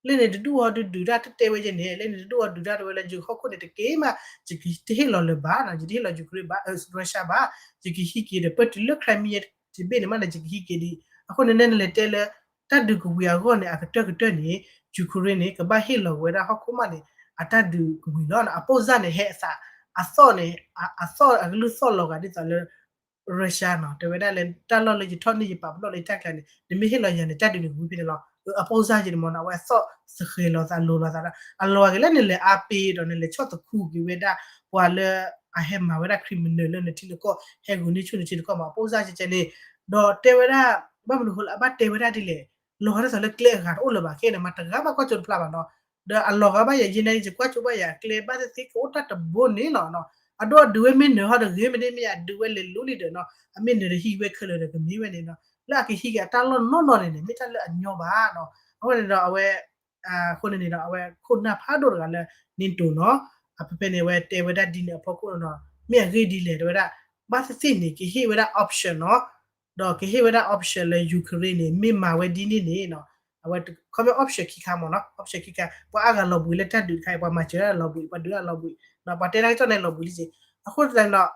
လၢန့ၣ်တဒူၣ်အီၤဒုဒုးတၢ်တတဲဝဲယဲန့ၣ် လၢန့ၣ်တဒူၣ်အီၤဒုးတၢ်တဲဝဲလၢ ယဟီၣ်ခိၣ်န့ၣ်တက့ၢ်မး ယတဟ့ၣ်လီၤလၢၤဘၣ်နီၤ, ယတဟ့ၣ်လီၤ Ukraine ဘၣ် Russia ဘၣ်, ယကဟံးက့ၤဒီး ပၢၢ်တုၤလၢ Crimea တဘ့ၣ်န့ၣ်မးန့ၣ် ယကဟံးက့ၤဒံး, အဃိန့ၣ် နလဲၤတဲလၢ တၢ်ဒုးကဝံၤအဂီၢ်န့ၣ် အကတၢၢ်ကတၢၢ်န့ၣ် Ukraine န့ၣ် ကဘၣ်ဟ့ၣ်လီၤဝဲဒၣ်ဟီၣ်ခိၣ်မးန့ၣ် အတၢ်ဒုးကဝံၤလီၤ. အပိၢ်စၢ်န့ၣ် ဟဲအသး အသီၣ်န့ၣ် အသီၣ်အကလုၢ်သီၣ်လီၤဂာ်ဒ်သိးလၢ Russia နီၤ တဲဝဲဒၣ်လၢ တၢ်လီၢ်လၢယထီၣ်န့ၢ်ယပာ်ပနီၣ်လၢယတၢ်ကျဲၤန့ၣ် နမ့ၢ်ဟ့ၣ်လီၤယၤန့ၣ် တၢ်ဒုးန့ၣ်ကဝံၤဖဲန့ၣ်လီၤ. အပိၢ်စၢ်က့န့ၣ်မ့ၢ်နီၤ အဝဲအသီၣ်သဃဲၤလီၤသးလိၤလီၤသးဒီး အလီၤဂာ်က့ၤလၢနလဲၤအါပ့ၤဒီးနလဲၤဆီၣ်သခူက့ၤဝဲဒၣ် ပှၤလၢအဟဲမၤဝဲဒၣ် criminal လၢနထံနကီၢ် ဟဲဂုာ်န့ၢ်ဆူၣ်နထံနကီၢ်မး အပိၢ်စၢ်ကဲကဲန့ၣ် ဒီးတဲဝဲဒၣ် ဘၣ်မနုၤဃိလၢအဘၣ်တဲဝဲဒၣ်ဒ်လဲၣ် လီၤဂာ်ဒ်သိးလၢကျဲအဂၤတအိၣ်လၢၤဘၣ်ခဲန့ၣ် မၤတဂၤဘၣ်ကွၢ်ကၠိတဖျါဘၣ်နီၤ ဒီးအလီၤဂာ်ဘၣ်ယၤ ယဲန့ၣ် ယကွၢ်ကၠိဘၣ်ယၤအကျဲ ဘၣ်သ့ၣ်သ့ၣ်ကအိၣ်တၢ်တဘိန့ၣ်လီၤ. အဒိဒုးဝဲမ့ၢ်နၢၤဟီဒီးဂ့ၤမ့ၢ်န့ၣ်မ့ၢ်ယၤ ဒုးဝဲလဲၤလိၤလံဒီးနီၤ အမ့ၢ်နၢၤဒီးဟံးဝဲခဲလၢာ်ဒီးကမ့ၢ်ဝဲန့ၣ်နီၤ လၢအကဟံးက့ၤအတၢ်လီၢ်နီၢ်နီၢ်န့ၣ်န့ၣ် မ့ၢ်တၢ်လၢအညီဘၣ်နီၤ အဃိန့ၣ်ဒီးအဝဲ အဃိန့ၣ်န့ၣ်ဒီး အဝဲခိၣ်နၢ်ဖးဒိၣ်တဂၤလၢ NATO နီၤ အဖဲဖဲန့ၣ် အဝဲတဲဝဲဒၣ်ဒ်န့ၣ်အဖီခိၣ်နီၤ မ့ၢ်အဂ့ၢ်ဒ်လဲၣ် တဲဝဲဒၣ် ဘၣ်သ့ၣ်သ့ၣ်န့ၣ် ကဟ့ၣ်ဝဲဒၣ် option နီၤ ဒီးကဟ့ၣ်ဝဲဒၣ် option လၢ Ukraine န့ၣ် မ့ၢ်မၤဝဲဒ်န့ၣ်န့ၣ်နီၤ အဝဲခီပညီ option ခံခါမ့ၢ်နီၤ option ခံခါ ပှၤအါဂၤလီၤဘှံးလၢတၢ်ဒုးတခါအံၤ ပှၤမၤစၢၤလီၤဘှံး ပှၤဒုးလီၤဘှံး ပှၤတဲတၢ်ကစီၣ်န့ၣ်လီၤဘှံးလံက့ အဃိသတးန့ၣ်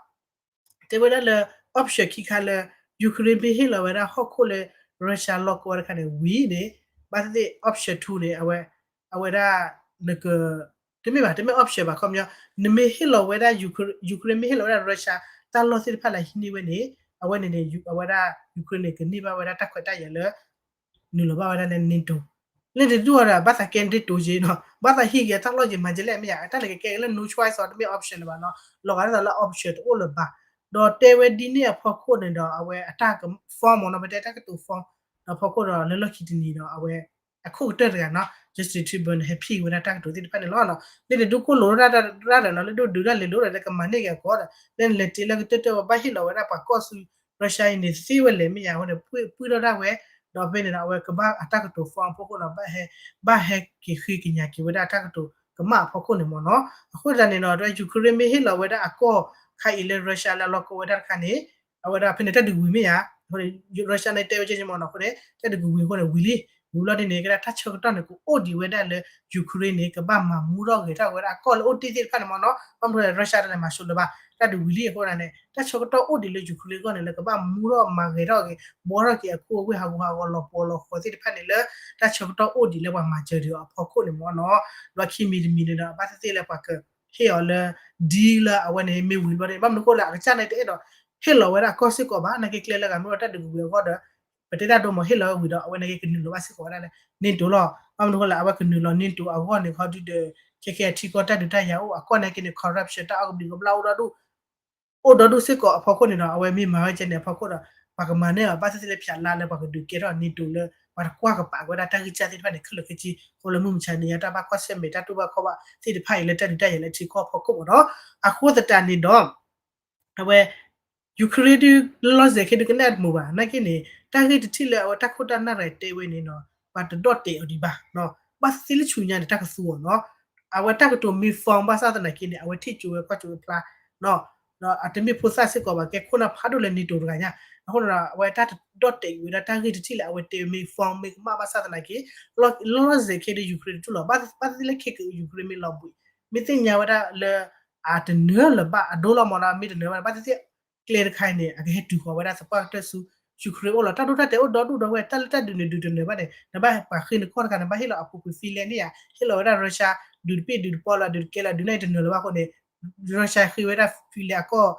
ဒီး တဲဝဲဒၣ်လၢ option ခံခါလၢ Ukraine မ့ၢ်ဟ့ၣ်လီၤဝဲဒၣ်ဟီၣ်ခိၣ်လၢ Russia လီၢ်ကီၢ်ဝဲတခါန့ၣ် ဝံၤန့ၣ် ဘၣ်သ့ၣ်သ့ၣ် option two န့ၣ် အဝဲ အဝဲဒၣ် နက တမ့ၢ်ဘၣ် တမ့ၢ် option ဘၣ် ခီပညီ နမ့ၢ်ဟ့ၣ်လီၤဝဲဒၣ် Ukraine မ့ၢ်ဟ့ၣ်လီၤဝဲဒၣ် Russia တၢ်လီၢ်သ့ၣ်တဖၣ်လၢဟံးန့ၢ်ဝဲန့ၣ် အဝဲန့ၣ်န့ၣ် အဝဲဒၣ် Ukraine န့ၣ် ကန့ၢ်ဘၣ်ဝဲဒၣ်တၢ်ခွဲးတၢ်ယာ်လၢ နုာ်လီၤဘၣ်ဝဲဒၣ်လၢ NATO လၢတဒူၣ်အီၤဒီး ဘၣ်သးကဲ NATO က့နီၤ ဘၣ်သးဟံးက့ၤအတၢ်လီၢ်က့ၤမၤကဲလဲၣ်မ့ၢ်ယါ တၢ်န့ၣ်ကကဲက့ၤလၢ no choice အီၤ တမ့ၢ် option လၢၤဘၣ်နီၤ လီၤဂာ်ဒ်သိးလၢ option တအိၣ်လၢၤဘၣ် ဒီးတဲဝဲဒ်န့ၣ်အဖီခိၣ်န့ၣ်ဒီး အဝဲအတၢ်က form မ့ၢ်နီၤ ပတဲတၢ်ကတိၤ form ဒီးဖီခိၣ်ဒီးလၢလီၢ်ခံတနံၤဒီး အဝဲ အခိၣ်ကတၢၢ်တဂၤနီၤ Justin Trudeau န့ၣ် ဟဲဖံးဝဲဒၣ်တၢ်ကတိၤသ့ၣ်တဖၣ်န့ၣ်လီၤ. လၢနဒုးကိၢ်လိာ်တၢ်ဒီးနီၤ လၢဒိၣ်ဒုးတၢ်လဲၤလိာ်ဒီး လၢကမၤန့ၢ်က့ၤအကီၢ်ဒီး လၢနလဲၤတ့လၢကတၢၢ်တၢၢ်ဝဲ ဘၣ်ဟ့ၣ်လီၤဝဲဒၣ်ပှၤကီၢ်ဆူ Russia အံၤန့ၣ် သ့ဝဲလဲၣ်မ့ၢ်ယါ အဃိန့ၣ် ပှံၢ်ထီၣ်ဒၣ်ဝဲ ဒီးဖဲန့ၣ်ဒီး အဝဲကဘၣ်အတၢ်ကတိၤ form အဖီခိၣ်ဒီး ဘၣ်ဟဲက့ၤဃ့ကညးက့ၤဝဲဒၣ်တၢ်ကတိၤကမၣ်အဖီခိၣ်န့ၣ်မ့ၢ်နီၤ. အဃိသတးန့ၣ်ဒီး Ukraine မ့ၢ်ဟ့ၣ်လီၤဝဲဒၣ်အကီၢ်ခါအံၤလၢ Russia လၢအလီၢ်ကီၢ်ဝဲဒၣ်တခါန့ၣ် အဝဲဒၣ်ဖဲန့ၣ် တၢ်ဒုးဝံၤမ့ၢ်ယါ အဃိန့ၣ် Russia န့ၣ်တဲဝဲကဲကဲမ့ၢ်နီၤ အဃိန့ၣ် တၢ်ဒုးကဝံၤအဃိန့ၣ် ဝံၤလံ ဝံၤလီၤဒ်န့ၣ် ကဲဒၣ်တၢ်ဆၢကတီၢ်န့ၣ် ကအိၣ်ဒံးဝဲဒၣ်လၢ Ukraine န့ၣ် ကဘၣ်မၤမူထီၣ်ဂဲၤထီၣ်ဝဲဒၣ်အကီၢ်လၢအိၣ်တ့ၢ်သ့ၣ်တဖၣ်န့ၣ်မ့ၢ်နီၤ. ဘၣ်မနုၤလဲၣ် Russia တၢ်လဲၤမၤဆိလၢၤဘၣ် တၢ်ဒုးဝံၤလံအဃိန့ၣ် တၢ်ဆၢကတီၢ်အိၣ်ဒံးလၢ Ukraine အဂီၢ်န့ၣ် လၢကဘၣ်မူထီၣ်မၤဂဲၤထီၣ်က့ၤ ဘှီထီၣ်က့ၤအခိၣ်အဝ့ၢ်ဟးဂူာ်ဟးဂီၤလီၤပှီၤလီၤဃီသ့ၣ်တဖၣ်န့ၣ်လၢ တၢ်ဆၢကတီၢ်အိၣ်ဒံးလၢပှၤမၤစၢၤဒံးအီၤအဖီခိၣ်န့ၣ်မ့ၢ်နီၤ. လီၢ်ခံမံၤတမံၤန့ၣ်ဒီး ဘၣ်သ့ၣ်သ့ၣ်လၢပှၤကဟ့ၣ်အီၤလၢ deal လၢအဝဲန့ၣ်မ့ၢ်ဝံၤဘျီန့ၣ် ဘၣ်မနုၤအဃိလဲၣ် အကစၢ်န့ၣ်တအဲၣ်ဒိး ဟ့ၣ်လီၤဝဲဒၣ်အကီၢ်စ့ၢ်ကီးဘၣ် နာ်က့ကျဲလၢဂၤမ့ၢ်ဒီးတၢ်ဒုးကဝံၤအဂီၢ်ဒီး ပတဲတၢ်ဒိမ့ၢ်ဟ့ၣ်လီၤဝဲဝံၤဒီး အဝဲနာ်က့ကနုာ်လီၤဘၣ်စ့ၢ်ကီးဝဲဒၣ်လၢ NATO လီၤ. ဘၣ်မနုၤအဃိလဲၣ် အဝဲကနုာ်လီၤ NATO အဂီၢ်န့ၣ် ခီဒုဒီး ခဲခဲအထံကီၢ်တၢ်ဒုးတၢ်ယၤအိၣ် အကီၢ်နာ်က့န့ၣ် corruption တၢ်အီၣ်ကဘျံးကဘျၣ်အိၣ်ဒီဒူၣ် အိၣ်ဒီဒူၣ်စ့ၢ်ကီးအဖီခိၣ်န့ၣ်ဒီး အဝဲမ့ၢ်မၤဝဲကဲန့ၣ်အဖီခိၣ်ဒီး ပှၤကမၤန့ၢ်အီၤ ဘၣ်သ့ၣ်သ့ၣ်လၢဖၠးလါလၢပှၤကဒုးကဲထီၣ် NATO လၢ ပှၤတကွၢ်ကပာ်က့ၤဝဲဒၣ်တၢ်ဂံၢ်စၢ်သ့ၣ်တဖၣ်န့ၣ် ခဲလၢာ်ခဲဆ့ အဃိလၢမုၢ်မဆါန့ၣ် ယတၢ်ဘၣ်ကွၢ်ဆၢၣ်မဲာ်တၢ်တူၢ်ဘၣ်ခီၣ်ဘၣ်သ့ၣ်တဖၣ်အံၤလၢတၢ်ဒုးတၢ်ယၤလၢထံကီၢ်အဖီခိၣ်မ့ၢ်နီၤ. အဃိသတးန့ၣ်ဒီး အဝဲ Ukraine ဒုး လီၤစဲၤခဲဒုးကနၣ်တမုာ်ဘၣ် နာ်က့န့ၣ် တၢ်ဂ့ၢ်တထံၣ်လၢအဝဲတၢ်ခိၣ်တၢ်နၢ်ရဲၣ်တဲဝဲန့ၣ်နီၤ ပှၤတဒီၣ်တဲာ်အီၤဒံးဘၣ် ဘၣ်သ့ၣ်သ့ၣ်လၢဆူညါန့ၣ် တၢ်ကသူအီၤနီၤ အဝဲတၢ်ကတိၤမ့ၢ် form ဘၣ်ဆၣ်သနာ်က့န့ၣ် အဝဲထံၣ်ကၠိဝဲကွၢ်ကၠိဝဲဖျါ ဒီးအတမ့ၢ်ဖိသၣ်စ့ၢ်ကီးဘၣ် ကဲခိၣ်နၢ်ဖးဒိၣ်လၢ NATO တဂၤညါ အဃိန့ၣ်ဒီး အဝဲတၢ်တဒီၣ်တဲာ်ကွံာ်ဝဲဒၣ်တၢ်ဂ့ၢ်တထံၣ်လၢအဝဲတဲမ့ၢ် form မ့ၢ်ကမၣ်ဘၣ်ဆၣ်သနာ်က့ လီၤစဲၤခဲဒုး Ukraine တတူၢ်လီၤ ဘၣ်သ့ၣ်သ့ၣ်လၢခဲက Ukraine မ့ၢ်လီၤဘှံး မ့ၢ်သ့ၣ်ညါဝဲဒၣ်လၢ အတနၢၤလၢၤဘၣ်အဒိလီၤမ့ၢ်နီၤ မ့ၢ်တနၢၤဘၣ် ဘၣ်သ့ၣ်သ့ၣ် ကျဲတခါအံၤန့ၣ် အကဟဲတုၤဃီၤဝဲဒၣ်သပှၢ်ကတၢၢ်ဆူ Ukraine အိၣ်လီၤ တၢ်ဒိတၢ်တဲာ်အိၣ်ဒီဒူၣ်ဒီဝဲၢ် တၢ်လၢတၢ်ဒုးန့ၣ် ဒုးတနၢၤဘၣ်န့ၣ် နဘၣ်ပှၤဃ့နကီၢ်တခါ နဘၣ်ဟ့ၣ်လီၤအပူၤကွံာ် Finland န့ၣ်ဧါ ဟ့ၣ်လီၤဝဲဒၣ် Russia ဒုးတပ့ၢ်ဒုးတပီလီၤ ဒုးတကဲလီၤ ဒုးန့ၣ်တနၢၤလၢၤဘၣ်အဃိန့ၣ် Russia ဃ့ဝဲဒၣ် Finland အကီၢ်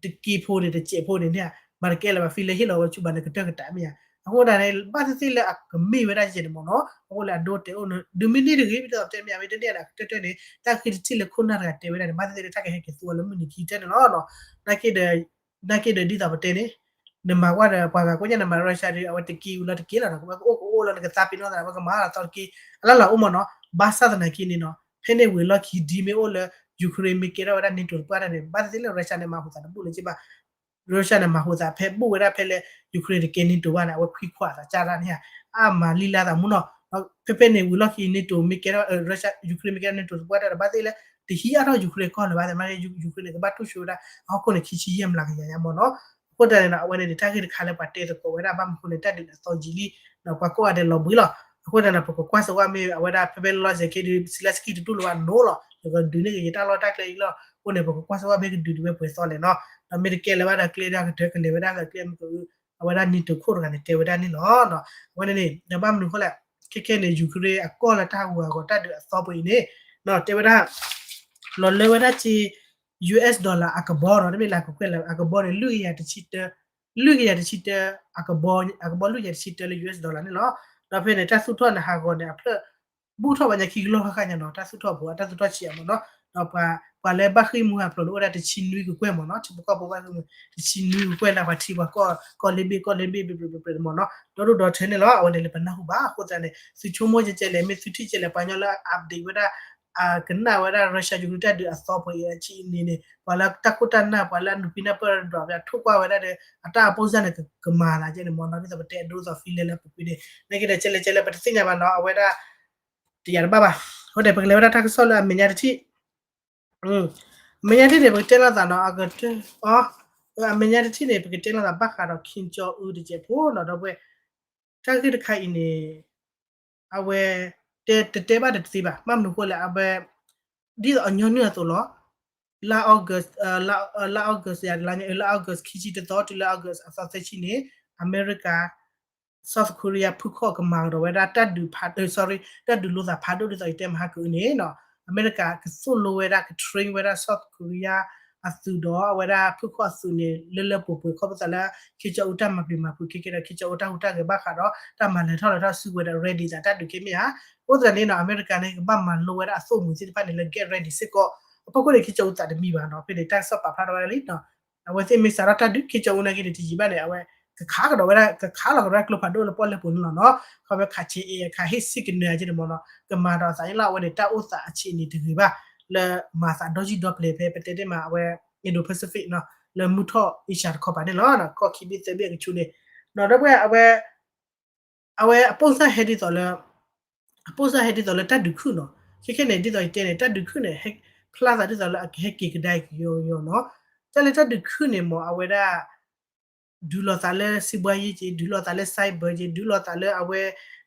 တက့ဖိန့ၣ် တစဲးဖိန့ၣ်န့ၣ် မၤတကဲလၢၤဘၣ် Finland ဟ့ၣ်လီၤဝဲဆူဘၣ်န့ၣ် ကတၢၢ်ကတၢၢ်မ့ၢ်ဧါ အဃိဒၣ်န့ၣ် ဘၣ်သ့ၣ်သ့ၣ်လၢအကမ့ၢ်ဝဲဒၣ်ယဲၢ်န့ၣ်မ့ၢ်နီၤ အဃိလၢအဒိတဲာ်အိၣ်န့ၣ် ဒုးမ့ၢ်န့ၢ်တဂ့ၤ မ့ၢ်တတဲမ့ၢ်ဧါ မ့ၢ်တန့ၢ်အကတၢၢ်တၢၢ်န့ၣ် တၢ်ဃ့တထံၣ်လၢခိၣ်နၢ်တဂၤတဲဝဲဒၣ်န့ၣ် ဘၣ်သ့ၣ်သ့ၣ်လၢတၢ်ကဟဲက့ၤသူအီၤလၢမုၢ်နံၤခံကတၢၢ်န့ၣ်လီၤ. နာ်က့ဒီး နာ်က့ဒီးဒ်သိးပတဲန့ၣ် နမၤကွၢ်ဒီးပှၤဂၤကိးညါ နမၤ Russia ဒီး အဝဲတက့ဝံၤလီၤတက့လီၤနီၤ အဝဲကအိၣ်ကအိၣ်လီၤ နကသးပ့ၤနီၣ်သး အဝဲကမၤလီၤသီတက့ အလၢ်လီၤအိၣ်မ့ၢ်နီၤ ဘၣ်ဆၣ်သနာ်က့န့ၣ်နီၤ ဖဲန့ၣ်ဝံၤလီၢ်ခံ deal မ့ၢ်အိၣ်လၢ Ukraine မ့ၢ်ကဲထီၣ်ဝဲဒၣ် NATO တပှၢ်တၢ်န့ၣ် ဘၣ်သ့ၣ်သ့ၣ်လၢ Russia န့ၣ် မၤဟူးသးတဘူၣ်လၢၤဘၣ် Russia န့ၣ် မၤဟူးသးဖဲဘူၣ်ဝဲဒၣ်ဖဲလၢ Ukraine တကဲ NATO ဘၣ်န့ၣ် အဝဲခွံခွါသးကၢ်တၢ်န့ၣ် အမၤလံလၢသးမူနီၤ ဖဲဖဲန့ၣ်ဝံၤလီၢ်ခံ NATO မ့ၢ်ကဲထီၣ် Russia Ukraine မ့ၢ်ကဲထီၣ် NATO တပှၢ်တၢ်ဒီး ဘၣ်သ့ၣ်လၢ တဟံးအါထီၣ် Ukraine ကီၢ်လၢၤဘၣ် သနာ်က့ Ukraine န့ၣ် ကဘၣ်တူၢ်ဆိဝဲဒၣ် အဟီၣ်ခိၣ်န့ၣ် ခံဆံယဲၢ်မျးကယၤညါမ့ၢ်နီၤ အဃိသတးန့ၣ်ဒီး အဝဲန့ၣ် တၢ်ဂ့ၢ်တခါလၢပှၤတဲသကိးဝဲဒၣ် ဘၣ်မနုၤအဃိန့ၣ် တၢ်ဒုးန့ၣ်အသီယံာ်လံ ဒီးပှၤကိးဂၤဒဲးလီၤဘှံးလီၤ အဃိသတးန့ၣ် ပကကွၢ်စၢၤဝဲမ့ၢ်အဝဲဒၣ် ဖဲဖဲလီၤစဲၤခဲဒုး Zelenskyy တတူၢ်လိာ်ဘၣ်နီၤလီၤ ယကဒုးန့ၢ်က့ၤယတၢ်လီၢ်တၢ်ကျဲအံၤလီၤ အဃိန့ၣ် ပကကွၢ်စၢၤဝဲမ့ၢ်ကဒုးဒံးဝဲပှဲၤသီလဲၣ်နီၤ ဒီးမ့ၢ်တကဲလၢၤဘၣ်ဒီးကျဲဒၣ်ကတၢၢ်ကလဲၤဝဲဒၣ်လၢကျဲမ့ၢ်က အဝဲဒၣ် NATO ခိၣ်တဂၤန့ၣ် တဲဝဲဒၣ်န့ၣ်လီၤ. အဝဲန့ၣ်န့ၣ် ဒီးဘၣ်မနုၤအဃိလဲၣ်, ခဲခဲန့ၣ် Ukraine အကီၢ်လၢတၢ်ဟးဂူာ်ဟးဂီၤတၢ်ဒုးအသီပှဲၤအံၤန့ၣ် တဲဝဲဒၣ် လီၤလၢဝဲဒၣ်က့ US dollar အကဘီနီၤ, တမ့ၢ်လၢကကွဲၢ်လၢအကဘီန့ၣ် လွံၢ်ကယၤတဆံတၢ, လွံၢ်ကယၤတဆံတၢ, အကဘီ အကဘီလွံၢ်ကယၤတဆံတၢလၢ US dollar န့ၣ်လီၤ. ဒီးဖဲန့ၣ် တၢ်သူၣ်ထီၣ်န့ၣ်ဟးဂီၤန့ၣ် အဖျၢၣ် ဘူးထီၣ်ဘၣ်ညါခံကလီၢ်ဃၣ်ဃၣ်ညါနီၤ, တၢ်သူၣ်ထီၣ်ဖိ တၢ်သူၣ်ထီၣ်ဆံးအမ့ၢ်နီၤ, ဒီးပှၤ ပှၤလၢဘၣ်ဃ့ၢ်မှံဟးဖျိးန့ၣ် အိၣ်ဝဲဒၣ်တဆံနွံကကွဲၢ်မ့ၢ်နီၤ, ထံဖိကီၢ်ဖိဘၣ်ဃ့ၢ်မှံ တဆံနွံကကွဲၢ်လၢပှၤထံပှၤကီၢ် ကီၢ်လ့ဘ့ၣ် ကီၢ်လ့ဘ့ၣ် ဘျ့ဘျ့ဘျ့ဘျ့မ့ၢ်နီၤ, ဒီဒိၣ်ဒီထၢန့ၣ်လီၤ. အဝဲန့ၣ်လၢပနၢ်ဟူဘၣ်အဃိသတးန့ၣ် သုဆိကမိၣ်ကဲကဲလဲၣ် မ့ၢ်သုထံၣ်ကဲလဲၣ် ပှၤကညီလၢ update ဝဲဒၣ် ကနၣ်ဝဲဒၣ် Russia Ukraine တၢ်ဒုးအသီပှဲၤအံၤအဆံးအနံၤန့ၣ် ပှၤလၢတၢ်ခိၣ်တၢ်နၢ် ပှၤလၢအနုာ်ဖံးနၢ်ပၢၢ်ဒီး ပှၤထိၣ်ကွၢ်ဝဲဒၣ်ဒီး အတၢ်အပိၢ်စၢ်န့ၣ် ကမၤသးကဲန့ၣ်မ့ၢ်နီၤ, ဒ်သိးပတဲအဒိသီးဖံလဲၢ်လၢပူၤကွံာ်န့ၣ် နက့ဒီး ကဲလဲၣ်ကဲလဲၣ် ပတသ့ၣ်ညါဘၣ်နီၤ, အဝဲဒၣ် တယာ်တဘၣ်ဘၣ်. အဃိန့ၣ် ပကလဲၤဝဲဒၣ်တၢ်ကစီၣ်လၢအမဲာ်ညါတထံၣ် အမဲာ်ညါတထံၣ်န့ၣ် ပကတဲလိာ်သးနီၤ, အကတၢၢ်အီၤ အမဲာ်ညါတထံၣ်န့ၣ် ပကတဲလိာ်သးဘၣ်ဃးဒီး Kim Jong Un တစဲးဖိနီၤ, ဒီပုၢ်ဝဲၢ် တၢ်ဂ့ၢ်တခါအံၤန့ၣ် အဝဲ တဲတတဲဘၣ်တသ့ဘၣ်, ဘၣ်မနုၤအဃိလဲၣ် အဝဲ ဒ်သိးအညီနုၢ်အသိးလီၤ, လါ August လါ August ယၤတလါန့ၣ် လါ August ခံဆံတသီ တုၤလၢ August အသီသၢဆံန့ၣ် အမဲရကၤ South Korea ဖုၣ်ခီၣ်ကမၤကဒီးဝဲဒၣ်တၢ်ဒုးဖး sorry တၢ်ဒုးလိာ်သးဖးဒိၣ်ဒ်သိးယတဲမဟါကအုန့ၣ်နီၤ, အမဲရကၤကသိၣ်လိဝဲဒၣ် က train ဝဲဒၣ် South Korea အသုးဒီးအဝဲဒၣ်ဖုၣ်ခီၣ်အသုးန့ၣ် လၢလၢပှဲၤပှဲၤ ခီဖျိလၢ Kim Jong Un တၢ်မၤပျံၤမၤဖုးခဲကဲဒီး Kim Jong Un တၢ်ဟူးတၢ်ဂဲၤဘၣ်ဃးဒီး တၢ်မၤလဲၤထီၣ်လဲၤထီၣ်စုကဝဲၤဒီး ready သးတၢ်ဒုးခဲမ့ၢ်ဧါ, အဃိသတးန့ၣ်နီၤ အမဲရကၤန့ၣ် ကဘၣ်မၤလိဝဲဒၣ်အသိၣ်မှံၤသ့ၣ်တဖၣ်န့ၣ် လၢ get ready စ့ၢ်ကီး, အဖီခိၣ်န့ၣ် Kim Jong Un သးတမံဘၣ်နီၤ, ဖဲန့ၣ် တၢ်ကစီၣ်ပာ်ဖျါထီၣ်ဝဲဒၣ်လံနီၤ အဝဲသ့ၣ်မ့ၢ်စးထီၣ်တၢ်ဒုး Kim Jong Un နာ်က့န့ၣ် တယံာ်ဘၣ်န့ၣ် အဝဲ ကခးကဒီးဝဲဒၣ် ကခးလီၤကဒီးကျိဖးဒိၣ်လၢပီၣ်လဲၣ်ပူၤန့ၣ်လီၤနီၤ, ခီဖျိခးဆ့အ့ ခးဟ့ၣ်စ့ၢ်ကနၢၤက့န့ၣ်မ့ၢ်နီၤ, ကမၤဒီးအသးန့ၣ်လီၤ, အဝဲန့ၣ် တၢ်အိၣ်သးအဆံးန့ၣ်တဂ့ၤဘၣ်, လၢမၤသးဒီယုၢ်ဒီပျဲၤဖဲ ပတဲတ့ၢ်မး အဝဲ Indo-Pacific နီၤ, လၢမုၢ်ထီၣ် Asia တခီပၤန့ၣ်လီၤ, ကီၢ်ခံဘ့ၣ်သၢဘ့ၣ်အကဆူန့ၣ်, ဒီးဒီပုၢ်ဝဲၢ် အဝဲ အဝဲအပိၢ်စၢ်ဟဲဒ်သိးလၢ အပိၢ်စၢ်ဟဲဒ်သိးလၢတၢ်ဒုးခုၣ်နီၤ, ခဲခဲန့ၣ် ဒ်သိးယတဲန့ၣ် တၢ်ဒုးခုၣ်န့ၣ် ဖျါသးဒ်သိးလၢအကဟဲက့ၤကဒါက့ၤကယီကယီနီၤ, တၢ်လၢတၢ်ဒုးခုၣ်န့ၣ်မ့ၢ် အဝဲဒၣ် ဒုးလိာ်သးလၢ စံးဘှါယ့က့ၤ, ဒုးလိာ်သးလၢ cyber က့ၤ, ဒုးလိာ်သးလၢအဝဲ